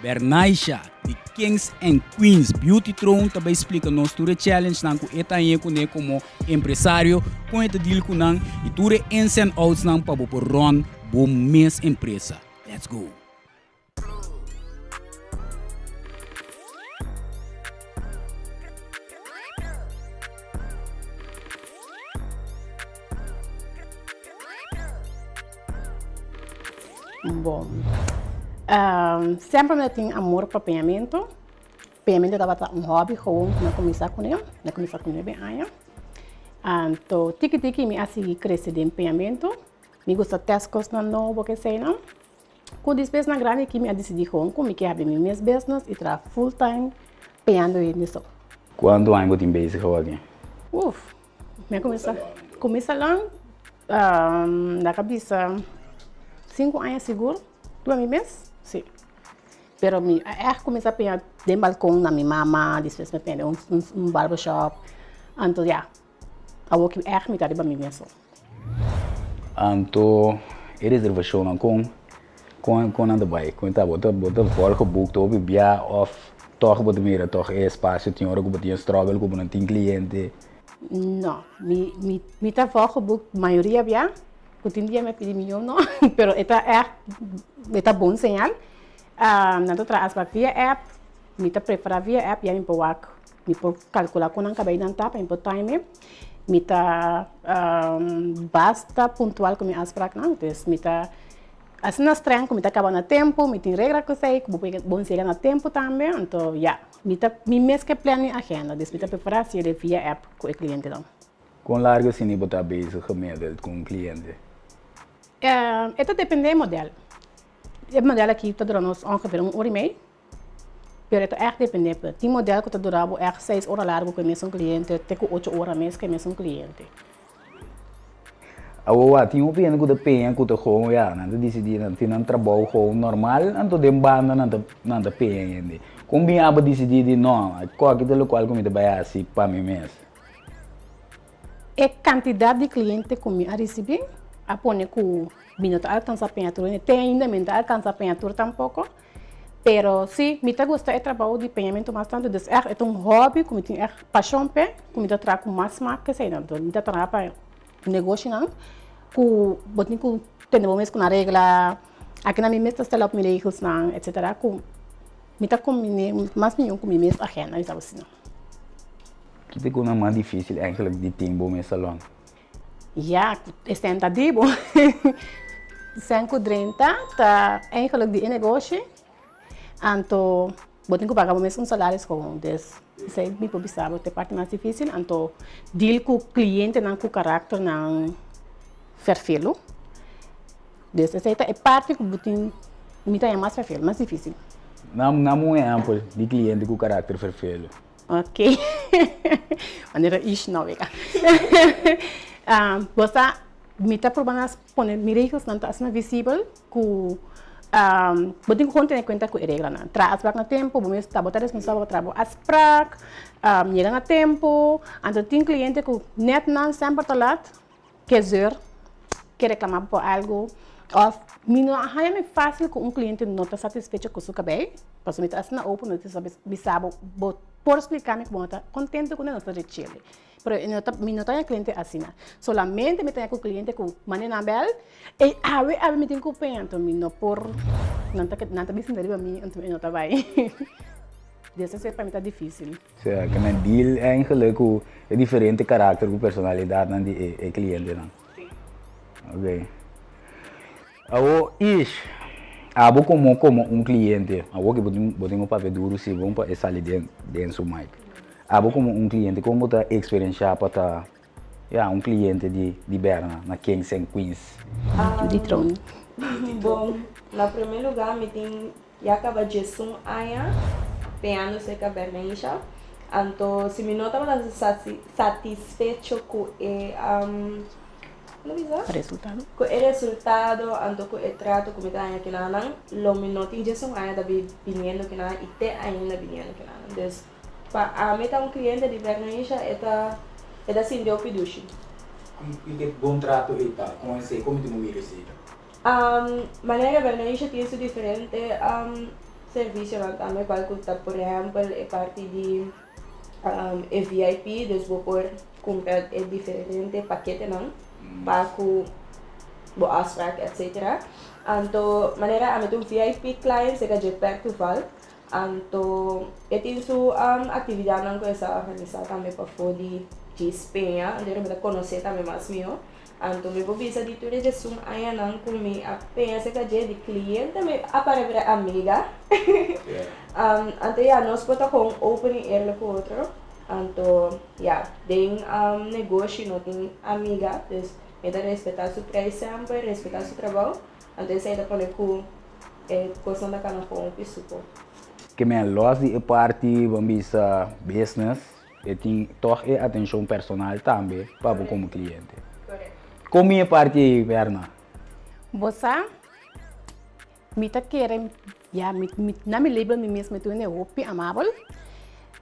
Bernaisha di Kings and Queens Beauty Throne ta bai splika nos tur e challengenan ku e ta haña kuné komo empresario, kon e ta deal ku nan i tur e ins and outsnan pa bo por run bo mes empresa. Let's go! Bon, semper mi a tin amor pa peñamentu. Peñamentu tabata un hobby gewoon ku mi a kuminsá kuné, mi a kuminsá ku nuebe aña. Anto tiki tiki mi a sigui krese den peñamentu. Mi gusta tèst kosnan nobo keseinan. Ku despues na grandi aki mi a disidí gewoon ku mi ke habri mi mes business i traha full time peñando hende so. Kuantu aña bo tin bezig awor? Uf, mi a kuminsá ku mi salon laga bisa sinku aña sigur riba mi mes, si. Pero mi a ègt kuminsá peña den balkon na mi mama, despues mi a peña den un barbershop, anto ya. Awor ki ègt mi ta riba mi mes so. Anto e reservashonnan kon kon kon nan ta bai? Kon ta bo ta bo ta volgeboekt hopi bia òf tòg bo ta mira tòg e espasio tin ora ku bo tin struggle ku bo no tin kliente? No, mi mi mi ta volgeboekt mayoria bia, ku tin dia mi a pidi miyo no, pero e ta ègt e ta bon señal. Nan ta traha afsprak via app, mi ta prepara via app ya mi por wak. Mi por calcula con nan cabeinan ta pa mi por time. Mi ta basta puntual cu mi afspraaknan. Dus mi ta asina streng cu mi ta caba na tempo, mi tin regra cu esey, cu bo por bon yega na tempo tambe. Anto ya, mi ta mi mes ke plan mi agenda, dus mi ta prepara haci'e via app cu e clientenan. Con largo asina bo ta bezig gemiddeld cu un cliente? E ta depende e model. E model aki ta dura nos ongeveer un ora y mei. Pero e ta ègt dependé. Tin modèl ku ta dura bo ègt seis ora largu ku e mesun kliente te ku ocho ora mes ku e mesun kliente. Awoa, tin hopi hende ku ta peña ku ta gewoon ya, nan ta disidí nan tin nan trabou gewoon normal, anto den banda nan ta nan ta peña hende. Kon bin abo disidí di no, koki ta lokual ku mi ta bai hasi pa mi mes? E kantidat di kliente ku mi a risibí a pone ku mi no ta alkansá peña tur hende, te ainda mi no ta alkansá peña tur tampoko. Pero si, mi ta gusta e trabou di peñamentu mas tantu, dus ègt e ta un hòbi ku mi tin ègt pashon p'e, ku mi ta traha ku mas smak k'esei nan. Mi ta traha pa negoshinan ku bo tin ku tene bo mes ku nan regla, akinan mi mes ta stèl òp mi regelsnan etsetera ku mi ta kombiné mas mihó ku mi mes agenda, mi sa asina. Ki ta kosnan mas difísil èigelik di tin bo mes salòn? Ya, e sèn ta di bo. Sèn ku drenta ta eigenlijk di e negoshi, anto bo tin ku paga bo mes un salaris gewoon. Dus esei mi por bisa bo ta e parti mas difisil. Anto deal ku klientenan ku karakternan ferfelu. Dus esei ta e parti ku bo tin, mi ta haña mas ferfelu, mas difisil. Nan un ehèmpel di kliente ku karakter ferfelu. Ok manera ish no wega bo sa mi ta proba na pone mi regelsnan ta asina visibel ku bo tin ku kon tene kuenta ku e reglanan traha afsprak na tempu bo mes ta bo ta responsabel pa traha bo afsprak yega na tempu anto tin kliente ku nèt nan semper ta lat ke zeur ke reklama bo pa algu òf mi no a haña mi fásil ku un kliente no ta satisfecho ku su kabei pasobra mi ta asina open mi ta bisa bo bo por splika mi ku bo no ta kontento kuné nos ta rechele pero e no ta mi no ta haña kliente asina solamente mi ta haña ku kliente ku manda nan bèl ey awe awe mi tin ku peña anto mi no por nan ta nan ta bisa riba mi anto mi no ta bai des esei pa mi ta difísil. Sea, ke nan deal eigenlijk ku e diferente karakter ku personalidatnan di e e klientenan. Sí. Ok. Awor Ish, abo komo komo un kliente, awor ke bo tin bo tin ku papia duru si bon pa e sali den den su mic. Abo komo un kliente kon bo ta eksperenshá pa ta ya un kliente di di Berna na Kings and Queens? Judy Tron. Bon, na promé lugá mi tin Ya caba djesun aña peñando cerca Berneisha, anto si mi no tabata satisfecho cu e Kon ta bisa? Resultado. Ku e resultado anto ku e trato ku mi ta haña kinanan, lo mi no tin djes un aña ta biniendo kinanan i te ainda biniendo kinanan. Dus pa ami ta un kliente di Bernoisha e ta e ta sinti hopi dushi. I ke bon trato ei ta? Kon esei? Kon mi tin ku mira esei? Manera Bernoisha tin su diferente servisionan tambe kual ku ta por ehèmpel e parti di e VIP, dus bo por kumpra e diferente paketenan pa ku bo afspraak etcetera. Anto manera ami ta un VIP client serka dje Pertuval, anto e tin su aktividatnan ku e sa organisá tambe pafó di djis peña, anto mi ta konosé tambe mas mihó. Anto mi por bisa di tur e diesun añanan ku mi a peña serka dje di kliente mi a para bira amiga. Anto ya nos por ta kon open i eerlijk ku otro. Anto ya den negoshi no tin amiga dus mi ta respetá su prijs semper, respetá su trabou. Anto esei ta pone ku e kosnan ta kana kon hopi supo. Ke men los di e parti ban bisa business E tin tòg e atenshon personal tambe pa bo komo kliente. Kon mi e parti ei, Berna? Bo sa, mi ta kere, ya, mi, mi, na mi label mi mes mi ta un hende hopi amabel.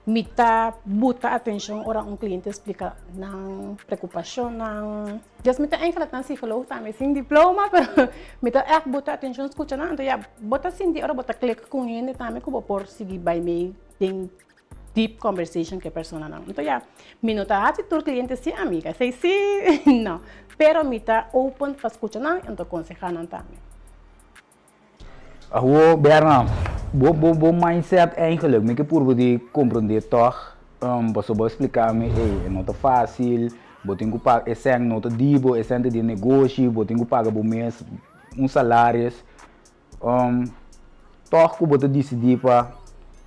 Mi ta buta atenshon ora un kliente splika nan preokupashonnan. Des mi ta eigenlijk nan psikoloog tambe sin diploma, pero mi ta ègt buta atenshon skucha nan. Anto ya, bo ta sinti ora bo ta klik ku un hende tambe ku bo por sigui bai mei den deep conversation ku e personanan. Anto ya, mi no ta hasi tur kliente si amiga, esei si no, pero mi ta open pa skucha nan anto konsehá nan tambe. Awo Berna, bo bo bo mindset eigenlijk, mi ke purba di komprondé tòg, pasobra bo a splika mi, ey, e no ta fásil, bo tin ku paga, e sèn no ta di bo, e sèn ta di e negoshi, bo tin ku paga bo mes un salaris. Tòg ku bo ta disidí pa,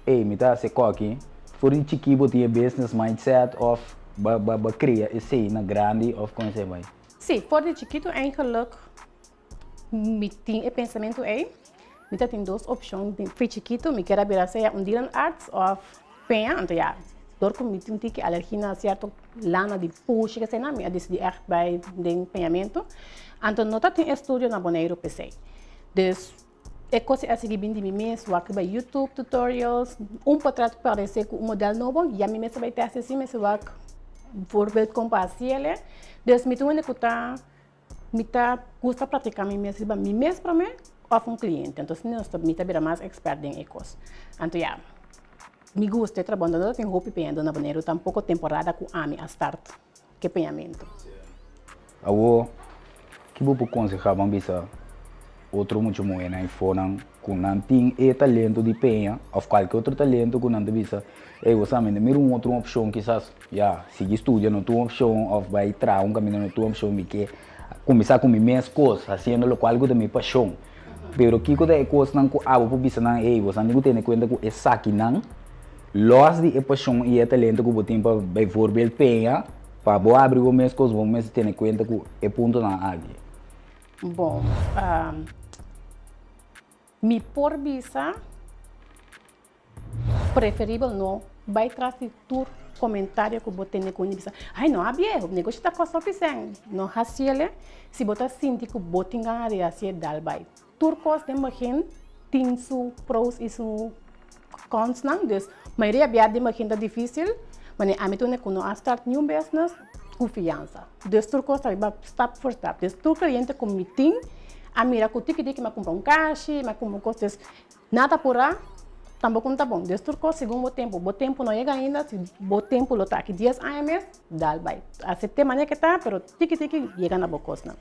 ey, mi ta hasi kòki, for di chikí bo tin e business mindset òf bo bo kria esei na grandi òf kon esei bai? Sí, for di chikitu eigenlijk mi tin e pensamentu ei. Mi ta tin dos opshon for chikitu, mi kier a bira sea un dierenarts òf peña, anto ya, dor ku mi tin un tiki alergia na sierto lana di pushi eseinan, mi a disidí ègt bai den peñamentu. Anto no ta tin estudio na Boneiru p'esei. Dus e kos ei a sigui bin di mi mes, wak riba YouTube tutorials, un potret ku paresé ku un modèl nobo, ya mi mes a bai tèst esei, mester wak voorbeeld kon pa hasiel. Dus mi ta un hende ku ta Mi ta gusta platica mi mes riba mi mes prome of un cliente. Entonces nos ta, mi ta bira mas expert den e cos. Anto ya, mi gusta e trabou. No ta tin hopi peñadó na Boneiru, tampoco temporada cu ami a start ke peñamento. Awor, ki bo por conseha ban bisa otro mucha muhernan y fonan cu nan tin e talento di peña of cualke otro talento cu nan ta bisa, ey, bo sa mi ta mira un otro opcion kisas. Ya, sigui studia no ta un opshon òf bai traha un kaminda no ta un opshon. Mi ke kuminsá ku mi mes kos, hasiendo lokual ku ta mi pashon. Pero kiko ta e kosnan ku abo por bisa nan, ey, boso tin ku tene kuenta ku esakinan, lòs di e pashon i e talento ku bo tin pa baivoorbeeld peña, pa bo abri bo mes kos bo mester tene kuenta ku e puntonan aki. Bon, mi por bisa. Preferibel no bai tras di tur komentario ku bo tene ku hende bisa, Ai no a biehu, negoshi ta kosta hopi sèn. No hasiel e, si bo ta sinti ku bo tin gana di hasié, dal bai. Tur kos den begin tin su pros i su konsnan, dus mayoria bia den begin ta difisil, manera ami tur ku no a start niun business ku fiansa. Dus tur kos ta riba stap for stap. Dus tur kliente ku mi tin a mira ku tiki tiki mi a kumpra un kashi, mi a kumpra un kos, dus Nada purá, tampoco no ta bon. Des tur cos segun bo tempo. Bo tempo no yega ainda, si bo tempo lo ta aki dies aña mes, dal bai. Acept'é manera ke ta, pero tiki tiki yega na bo cosnan.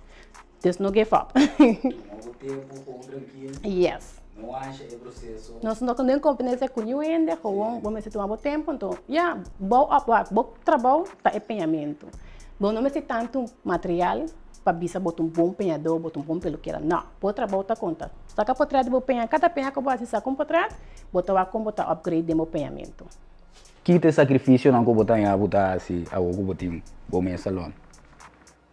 Des no give up. Tuma bo tempo, con trankil. Yes. No ansha e proceso. Nos no ta den competencia cu niun hende, gewoon bo mester tuma bo tempo, anto ya, bou op wak, bo trabou ta e peñamento. Bo no mester tanto material pa bisa bo ta un bon peñadó, bo ta un bon pelukera. No, bo trabou ta konta. Saka potret di bo peña, kada peña ku bo hasi saka un potret, bo ta wak kon bo ta upgrade den bo peñamentu. Ki ta e sakrifisionan ku bo ta haña bo ta hasi awor ku bo tin bo mes salon?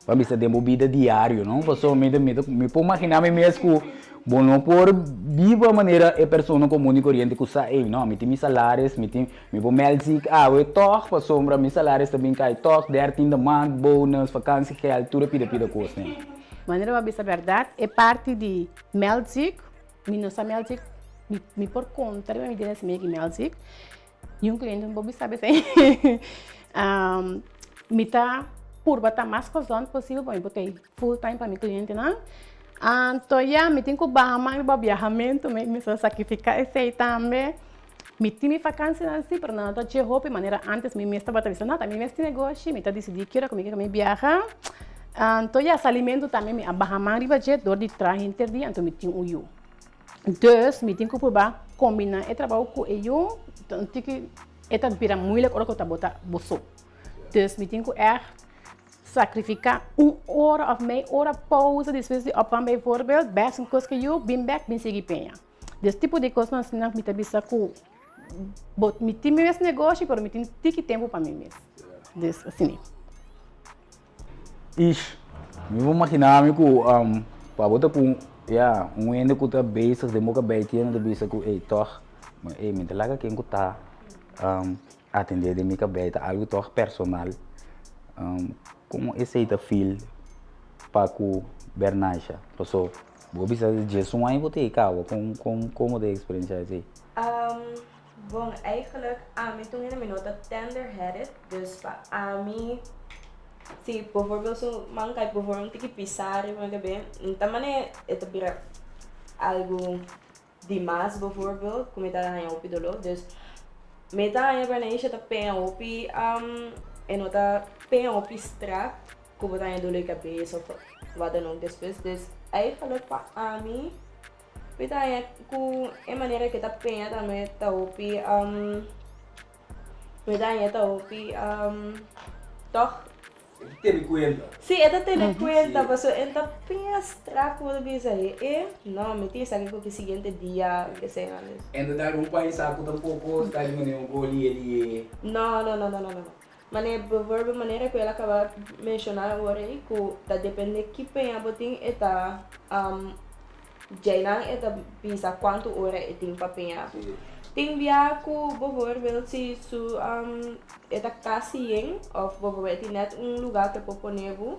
Pa bisa den bo bida diario, no? Pasobra mi ta, mi ta, mi por imaginá mi mes ku Bo no por biba manera e persona komun i koriente ku sa, ey, no, mi tin mi salaris, mi tin, mi por mèld sik awe tòg pasobra mi salaris ta bin kai tòg, dertiende maand, bonus, vakansiegeld, tur e pida pida kosnan. Manera bo a bisa bèrdat, e parti di mèld sik, mi no sa mèld sik, mi mi por konta riba mi dede si mi a yega mèld sik, i un kliente no por bisa esei. Mi ta purba ta mas gezond posibel pa mi por ta full time pa mi clientenan. Anto ya, mi tin cu baha man riba biahamentu, mi mester sacrifica esey tambe. Mi tin mi vakansinan si, pero nan no ta dje hopi manera antes mi mes tabata bisa, no, ta mi mes tin negoshi, mi ta dicidi ki ora cu mi ke mi biaha. Anto ya, salimentu tambe mi a baha man riba dje dor di traha henter dia, anto mi tin un yu. Dus mi tin cu purba combina e trabou cu e yu, tiki e ta bira moeilijk ora cu ta bo ta bo so. Dus mi tin cu echt Sacrifica un ora of mei ora pausa despues di opvang bijvoorbeeld, best un kos ke yu, bin bek bin sigui peña. Des tipo di kosnan asina mi ta bisa ku bo mi tin mi mes negoshi pero mi tin tiki tempu pa mi mes. Des asina. Ish, mi por magina mi ku pa bo ta ku ya un hende ku ta bezig den bo kabei tiene ta bisa ku ey tog, ey mi ta laga ken ku ta Atendé den mi kabei ta algu tòg personal. Kon esei ta feel pa ku Bernaisha? Paso bo bisa djes un aña bo ta e kaba, kon kon kon bo ta eksperensiá esei? Bon, eigenlijk ami ta un hende mi no ta tender headed, dus pa ami si bijvoorbeeld su man kai bijvoorbeeld un tiki pisa riba mi kabei, no ta manera e ta bira algu Di mas bijvoorbeeld ku mi ta haña hopi doló. Dus mi ta haña Bernaisha ta peña hopi e no ta peña hopi strak ku bo ta haña doló di kabes òf wat dan ook despues. Dus eigenlijk pa ami mi ta haña ku e manera ku e ta peña tambe ta hopi mi ta haña ta hopi tòg. E ta tene kuenta. Sí, e ta tene kuenta, pasobra e ta pia strak ku bo ta bisa e e no, mi tin esaki ku ki siguiente dia ke sea antes. En ta dar un pa e saku tampoko sta di manera un gol i e di e. No, no, no, no, no, no. Mane bijvoorbeeld manera ku el a kaba menshoná awor ei ku ta depende ki peña bo tin e ta Djeinan e ta bisa kuantu ora e tin pa peña. Tin bia ku bovoorbeeld si su e ta kasi yen òf bovoorbeeld e tin nèt un lugá ku e por pone bo,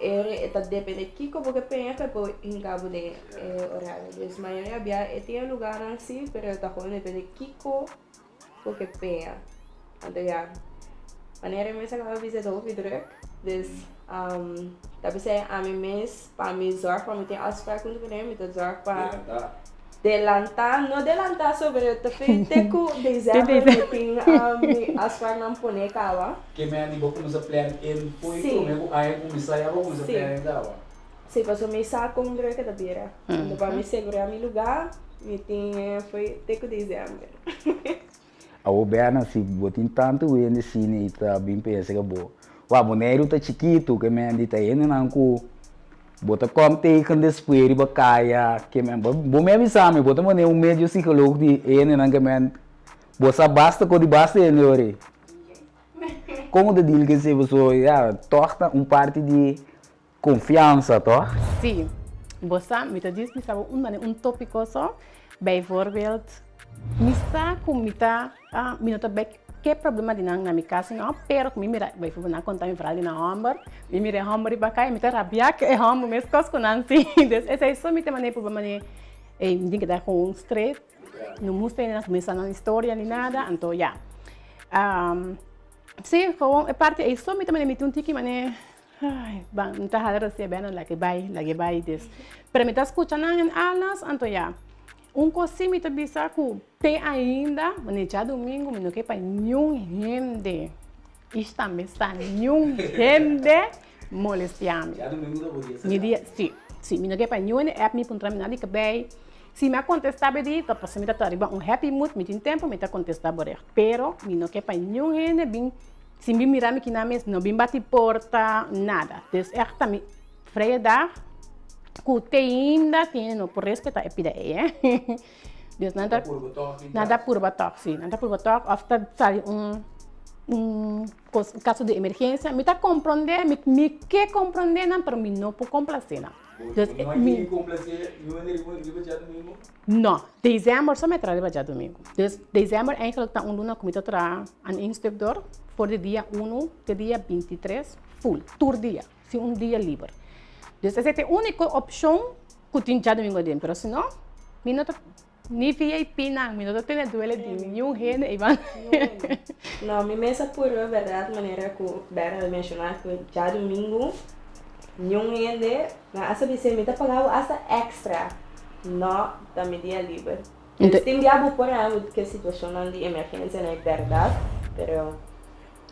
e ta depende kiko bo ke peña ku e por hinka bo den e orario. Dus mayoria bia e tin e lugánan si pero e ta gewoon depende kiko bo ke peña. Anto ya, manera mi mes a kaba bisa e ta hopi druk, dus ta bisa ami mes pa mi zorg pa mi tin afspraak huntu ku nan, mi ta zorg pa delantá, no delantá so pero ta fe te ku december mi tin mi afspraaknan pone kaba. Ke men di bo kuminsá plan in fo'i promé ku aña kuminsá ya bo kuminsá plan in kaba? Sí, pasobra mi sa kon druk e ta bira. Anto pa mi segurá mi lugá mi tin fo'i te ku december. Awor Berna, si bo tin tantu hende asina i ta bin pensa ku bo, wak, Boneiru ta chikitu, ke men di ta hendenan ku bo ta kom tegen despues riba kaya, ke men, bo bo mi a bisa mi, bo ta manera un medio psikolog di e hendenan ke men, bo sa basta ko di basta hende ora ei. Kon bo ta deal ku esei? Pasobra ya, tòg ta un parti di Confiansa, toch? Sí. Bo sa, mi ta djis bisa bo un manera, un tópiko so. Bijvoorbeeld, mi sa ku mi ta, mi no ta bai ke problema di nan na mi kas no, pero ku mi mira, bijvoorbeeld nan konta mi verhaal di nan hòmber, mi mira e hòmber riba kaya, mi ta rabiá ku e hòmber meskos ku nan si. Dus esei so mi ta manera purba manera, ey, mi tin keda gewoon straight, no mustra nan kuminsá nan historia ni nada, anto ya. Sí, gewoon e parti ei so mi ta manera mi tin un tiki manera. Ai, ban, mi ta hala rosea bena lag'e bai, lag'e bai des. Pero mi ta skucha nan en alas, anto ya. Un kos si mi ta bisa ku te ainda, manera djadumingu mi no ke pa niun hende, ish tambe sa niun hende molestia mi. Djadumingu ta bo dia Mi dia, si, si, mi no ke pa niun hende app mi puntra mi nada di kabei. Si mi a kontestá bo di, ta pasobra mi ta ta riba un happy mood, mi tin tempu mi ta kontestá bo recht. Pero mi no ke pa niun hende bin. Sin bin mira mi kina mes, no bin bati porta, nada. Dus echt ta mi vrije dag ku te ainda tin no por respeta e pida ei, eh. Dus nan ta nan ta purba tòg, si, nan ta purba tòg òf ta sali un un kos kaso di emergensia. Mi ta komprondé, mi mi ke komprondé nan, pero mi no por komplasé nan. Dus Bo no a mi yega komplase niun hende riba djadumingu? No, december so mi a traha riba djadumingu. Dus december eigenlijk ta un luna ku mi ta traha aan één stuk door, for di dia unu te dia bintitres full, tur dia, sin un dia liber. Dus esei ta e úniko opshon ku tin djadumingu aden, pero si no, mi no ta Ni VIP nan, mi no ta tene duele di niun hende eiban. No, mi mes a purba berdad manera ku Berna a menshoná ku djadumingu niun hende nan hasta bis'é mi ta paga bo hasta extra. No, ta mi dia liber. Dus tin bia bo por haña bo ke situashonnan di emergensia no e berdad, pero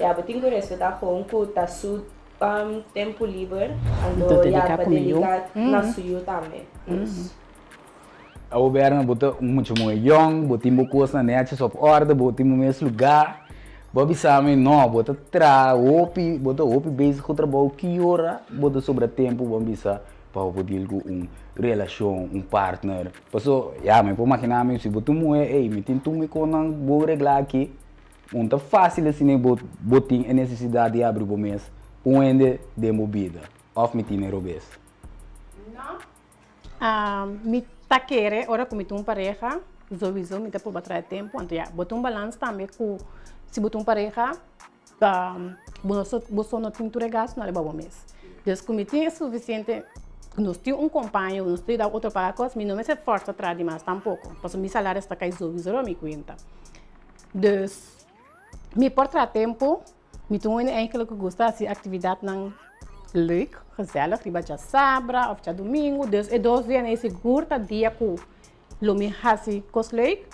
ya bo tin ku respetá gewoon ku ta su tempu liber anto ya pa dediká na su yu tambe. Dus. Abo Berna, bo ta un mucha muhe yong, bo tin bo kosnan nètjes op orde, bo tin bo mes lugá. Bo a bisa mi, no, bo ta traha hopi, bo ta hopi bezig ku trabou, ki ora bo ta sobra tempu bo a bisa pa bo por deal ku un relashon, un partner? Paso, ya, mi por maginá mi, si bo ta un muhe, ey, mi tin tur mi kosnan bon reglá aki, un ta fásil asina bo bo tin e nesesidat di abri bo mes pa un hende den bo bida, òf mi tin e robes? No. Mi ta kere ora ku mi tin un pareha, souiso mi ta purba trae tempu, anto ya, bo tin un balans tambe ku si bo tin un pareha, bo no so bo so no tin tur e gastunan riba bo mes. Dus ku mi tin e sufisiente, nos tin un kompaño, nos ta yuda otro paga kos, mi no mester fòrsa traha di mas tampoko, pasobra mi salario ta kai souiso riba mi kuenta. Dus mi por traha tempu. Mi ta un hende eigenlijk ku gusta hasi aktividatnan leuk, gezellig, riba djasabra òf djadumingu. Dus e dos dianan ei sigur ta dia ku lo mi hasi kos leuk.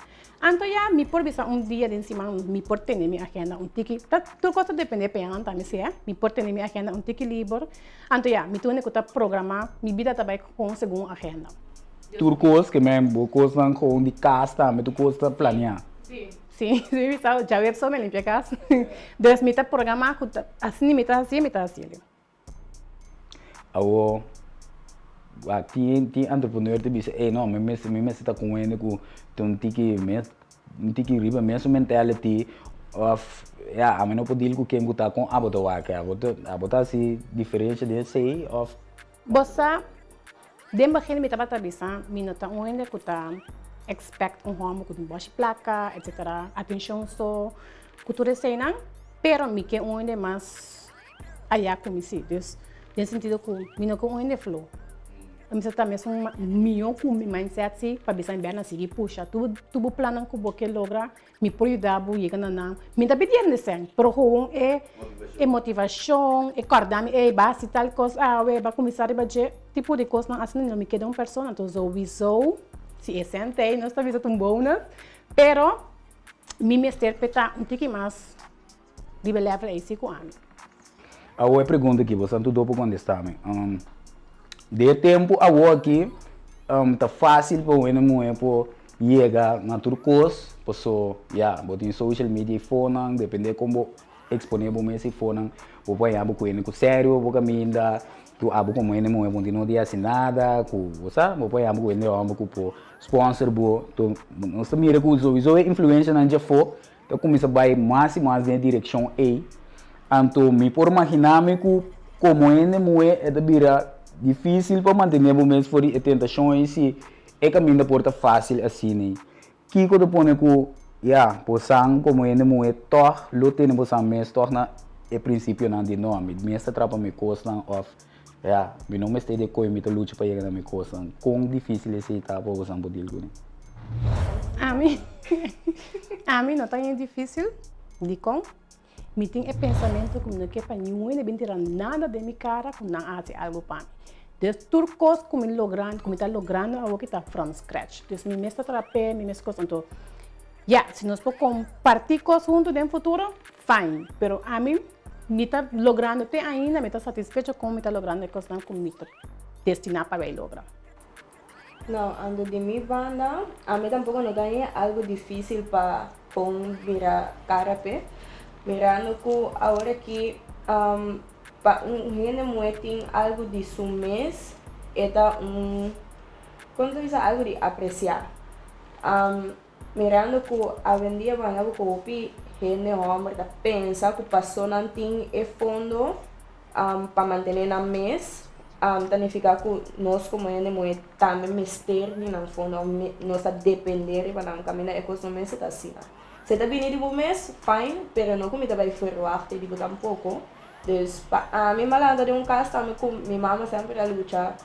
Anto ya mi por bisa un dia den siman mi por tene mi agenda un tiki, ta tur kos ta depende pa nan tambe si eh, mi por tene mi agenda un tiki liber. Anto ya mi ta un hende ku ta programa, mi bida ta bai kon segun agenda. Tur kos ke men bo kosnan kon di kas tambe tur kos ta planea. Si. Sí, sí, mi sa, djawe so mi limpia kas. Dus mi ta programá ku ta asina mi ta hasié, mi ta hasié. Awor, wak tin tin entrepreneur ta bisa, ey no, mi mester mi mester ta ku un hende ku ta un tiki mes un tiki riba mesun mentality òf ya ami no por deal ku ken ku ta kon abo ta wak. Abo ta abo ta hasi diferensha den esei òf. Bo sa, den begin mi tabata bisa mi no ta un hende ku ta expect un hòmber ku tin bòshi plaka etsetera, atenshon so ku tur eseinan, pero mi ke un hende mas ayá ku mi si. Dus den sentido ku mi no ke un hende flo. Mi sa ta mesun mihó ku mi mindset si pa bisa mi bèrdad sigui pusha tur bo plannan ku bo ke logra. Mi por yuda bo yega na nan. Mi ta pidi hende sèn, pero gewoon e e motivashon, e kòrda mi, ey, ba hasi tal kos awe, ba kuminsá riba dje. Tipo di kosnan asina no mi keda un persona. Anto souwisou, si e sèn ta ei, nos ta bisa ta un bonus. Pero mi mester p'e ta un tiki mas riba e level ei si ku ami. Awor e pregunta aki, boso tur por kontestá mi. Den e tempu awor aki ta fásil pa un hende muhé por yega na tur kos, paso ya, bo tin social media i fonan, depende kon bo eksponé bo mes i fonan, bo por haña bo ku hende ku serio bo kaminda, ku abo komo hende muhé bo no tin no di hasi nada, ku bo sa, bo por haña bo ku hende hòmber ku por sponsor bo. Nos ta mira ku souiso e influensianan djafó Ta kuminsá bai mas i mas den e direkshon ei. Anto mi por maginá mi ku komo hende muhé e ta bira difísil pa mantené bo mes for di e tentashon ei si e kaminda por ta fásil asina ei. Kiko ta pone ku, ya, bosan komo hende muhé tòg lo tene bosan mes tòg na e prinsipionan di no, mi mes ta trapa mi kosnan òf, ya, mi no mester di e koe mi ta lucha pa yega na mi kosnan. Kon difísil esei ta pa bosan por deal kuné? Ami, ami no ta ñe difícil, dikon? Mi tin e pensamentu ku mi no ke pa niun hende bin tira nada den mi kara ku nan a hasi algu pa mi. Dus tur kos ku mi logra, ku mi ta logrando awoki ta from scratch. Dus mi mes ta traha p'e, mi mes kos. Anto, ya, si nos por kompartí kos huntu den futuro, fine. Pero ami, mi ta logrando te ainda, mi ta satisfecho kon mi ta logrando e kosnan ku mi ta destiná pa bay logra. No, anto di mi banda, ami tampoco no ta haña algo dificil pa pon bira cara p'e, mirando cu awor aki pa un hende muhe tin algo di su mes, e ta un, como ta bisa, algo di aprecia. Mirando cu awendia bo haña cu hopi hende homber ta pensa cu paso nan tin e fondo pa mantene nan mes. Ta nifiká ku nos komo hende muhé tambe mester di nan fondo òf nos ta dependé riba nan kaminda e kos no mester ta asina. Si e ta bini di bo mes, fine, pero no ku mi ta bai ferwagt di bo tampoko. Dus pa ami mi a lanta den un kas tambe ku mi mama semper a lucha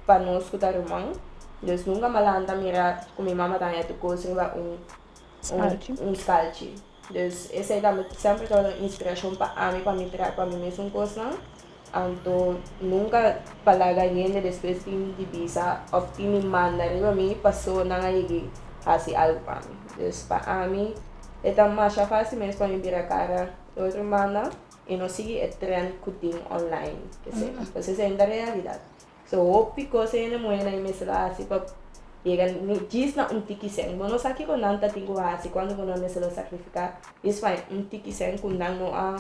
pa nos ku ta ruman. Dus nunka mi a lanta mira ku mi mama ta haña tur kos riba un un skalchi. Dus esei tambe semper tabata un inspirashon pa ami pa mi traha pa mi mesun kosnan. Anto nunka pa laga hende despues tin di bisa òf tin di manda riba mi paso nan a yegi hasi algu pa mi. Dus pa ami e ta masha fásil mes pa mi bira kara e otro banda i no sigui e trend ku tin online. Esei pasobra esei no ta realidat. So hopi kos e hende muhénan i mester a hasi pa yega ni djis na un tiki sèn. Bo no sa kiko nan ta tin ku hasi kuantu ku nan mester lo sakrifiká djis pa un tiki sèn ku nan no a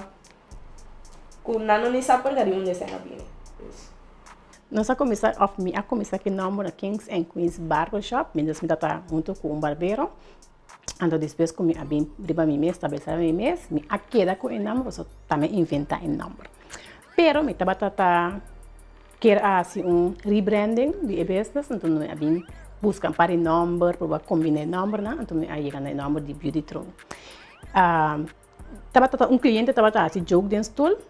Ku nan no ni sa por di unda esei a bini. Dus. Nos a kuminsá, òf mi a kuminsá ku e nòmber na Kings and Queens Barbershop, mientras mi tabata huntu ku un barbero. Anto despues ku mi a bin riba mi mes, stablesé riba mi mes, mi a keda ku e nòmber pasobra ta mi a inventá e nòmber. Pero mi tabata ta kier a hasi un rebranding di e business, anto mi a bin buska un par di nòmber, proba kombiná e nòmbernan, anto mi a yega na e nòmber di Beauty Throne. Tabata ta un cliente tabata haci joke den stoel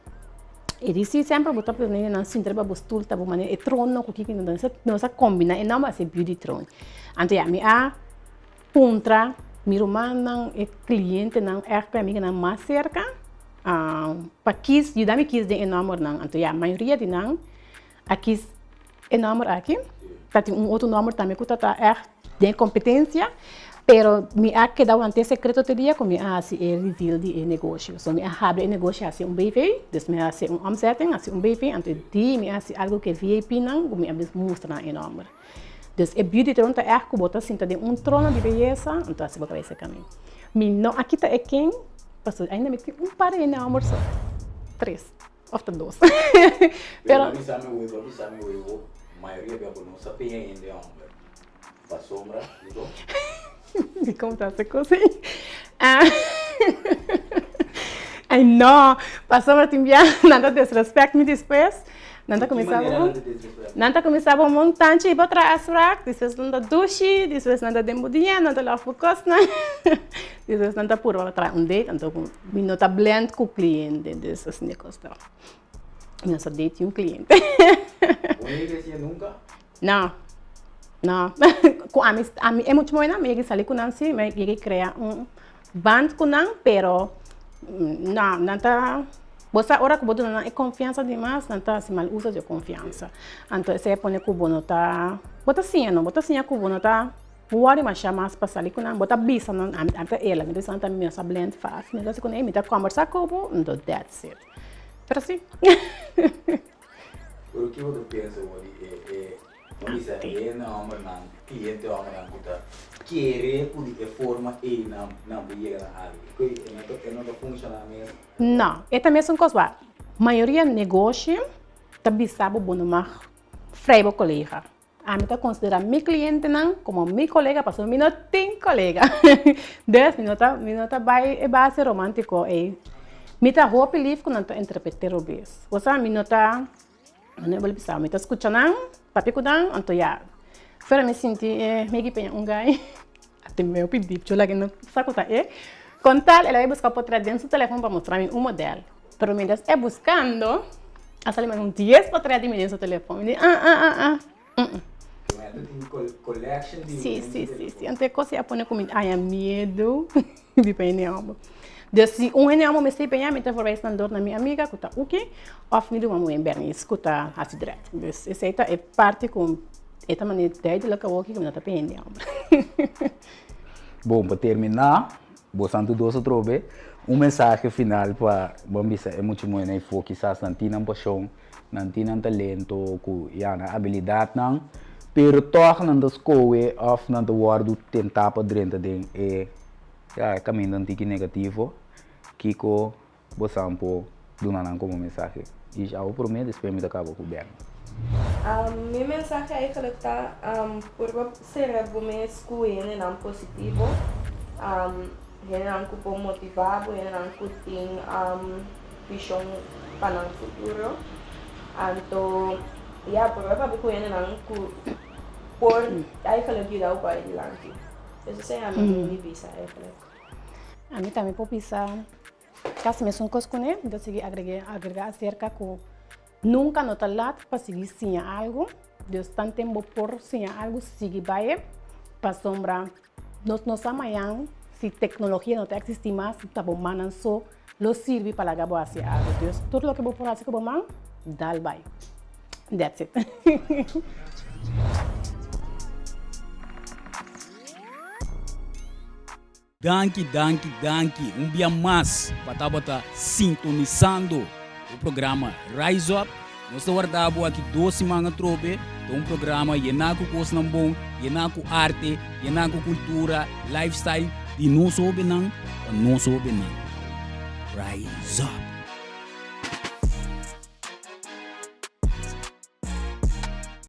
e di si semper bo ta pone nan sinta riba bo stoel ta bo manera e trono cu kiko nos a combina e nomber haci beauty throne anto ya mi a puntra mi rumannan e clientenan echt mi amiganan mas cerca pa kies yuda mi kies den e nombernan anto ya mayoria di nan a kies e nomber aki ta tin un otro nomber tambe cu ta ta echt den competencia pero mi a keda wanta e secreto te dia cu mi a haci e reveal di e negoshi so mi a habri e negoshi haci un BV dus mi a haci un omzetting haci un BV anto e di mi a haci algo cu e VIP nan cu mi a mustra nan e nomber dus e beauty throne ta echt cu bo ta sinta den un trono di beyesa anto asi bo ta bay seca mi mi no a kita e king pasobra ainda mi tin un par di e nomber so tres. Of ta dos. Pero. Bisa mi webo, bisa mi webo, mayoria bia bo no sa peña hende homber. Pasobra, dikon? Dikon ta haci cos ei? Ai no, pasobra tin bia nan ta disrespect mi despues. Nan ta cuminsa bo, nan ta cuminsa bo montanchi bo traha afspraak, despues nan ta dushi, despues nan ta den bo dia, nan ta laf bo cosnan, despues nan ta purba pa traha un date, anto cu mi no ta blend cu cliente, dus asina e cos ta. Mi no sa date un cliente. Bo no yega haci'e nunca? No, no. Cu ami, ami e mucha moenan mi yega sali cu nan si, mi yega crea un band cu nan, pero no, nan ta, bo sa ora cu bo duna nan e confiansa dimas, nan ta haci mal uso di e confiansa. Anto esey a pone cu bo no ta, bo ta siña no, bo ta siña cu bo no ta worry masha mas pa sali cu nan, bo ta bisa nan, ami ta ela, mi ta bisa nan tambe mi no sa blend fast, mi ta haci cu nan, ey mi ta combersa cu bo, anto that's it. Pero si. Pero kico bo ta pensa bo di e e bo bisa hende hombernan, cliente hombernan cu ta kere cu di e forma ey nan nan por yega na algo? Cu e no ta e no ta funciona mes? No, e ta mesun cos wak. Mayoria negoshi ta bisa bo bo no mag frei bo colega. Ami ta konsiderá mi klientenan komo mi kolega pasobra mi no tin kolega. Dus mi no ta mi no ta bai e base romántiko ei. Mi ta hopi lif ku nan ta interpret'é robes. Bo sa mi no ta, mi no a bisa, mi ta skucha nan, papia ku nan, anto ya. Fuera mi sinti e mi a peña un gai, a tin mi hopi dip cho laga no sa ku ta e. Kon tal el a bai buska potrèt den su telefòn pa mustra mi un modèl. Pero mientras e buscando, a sali mas un dies potrèt di mi den su telefòn. Mi di, ah, ah, ah, ah, mm. Collection di Sí, sí, sí, sí. Anto e kos ei a pone ku mi haña miedu di pa hende hòmber. Dus si un hende hòmber mester peña, mi ta verwijs nan dor na mi amiga ku ta Uki òf mi ruman muhé Bernice ku ta hasi dread. Dus esei ta e parti ku e ta manera duidelijk awoki ku mi no ta peña hende hòmber. Bon, pa terminá, Bo santu dos atrobe, un mensahe final pa bo bisa e mucha muhernan ei kisas nan tin nan pashon, nan tin nan talento ku ya nan abilidatnan, pero tòg nan ta skohe òf nan ta wòrdu tentá pa drenta den e ya e kaminda un tiki negativo, kiko Bo san por duna nan como mensahe. Ish abo prome despues mi ta caba cu Bernie. Mi mensahe eigenlijk ta, purba sera bo mes cu hendenan positivo, hendenan cu por motiva bo, hendenan cu tin vision pa nan futuro. Anto. Ya, purba papia ku hendenan ku por eigenlijk yuda bo bai dilanti. Dus esei ami tin di bisa eigenlijk. Ami tambe por bisa kasi mesun kos kuné, mi ta sigui agrega aserka ku nunka no ta lat pa sigui siña algu. Dus tanten bo por siña algu sigui bai pasobra nos no sa mañan si teknologia no ta eksistí mas ta bo mannan so lo sirbi pa laga bo hasi algu. Dus tur loke bo por hasi ku bo man, dal bai. That's it. Danki, danki, danki un bia mas pa tabata sintonisando e programa Rise Up. Nos ta warda bo aki dos siman atrobe. Ta un programa yená ku kosnan bon, yená ku arte, yená ku kultura, lifestyle di nos hóbennan pa nos hóbennan. Rise Up!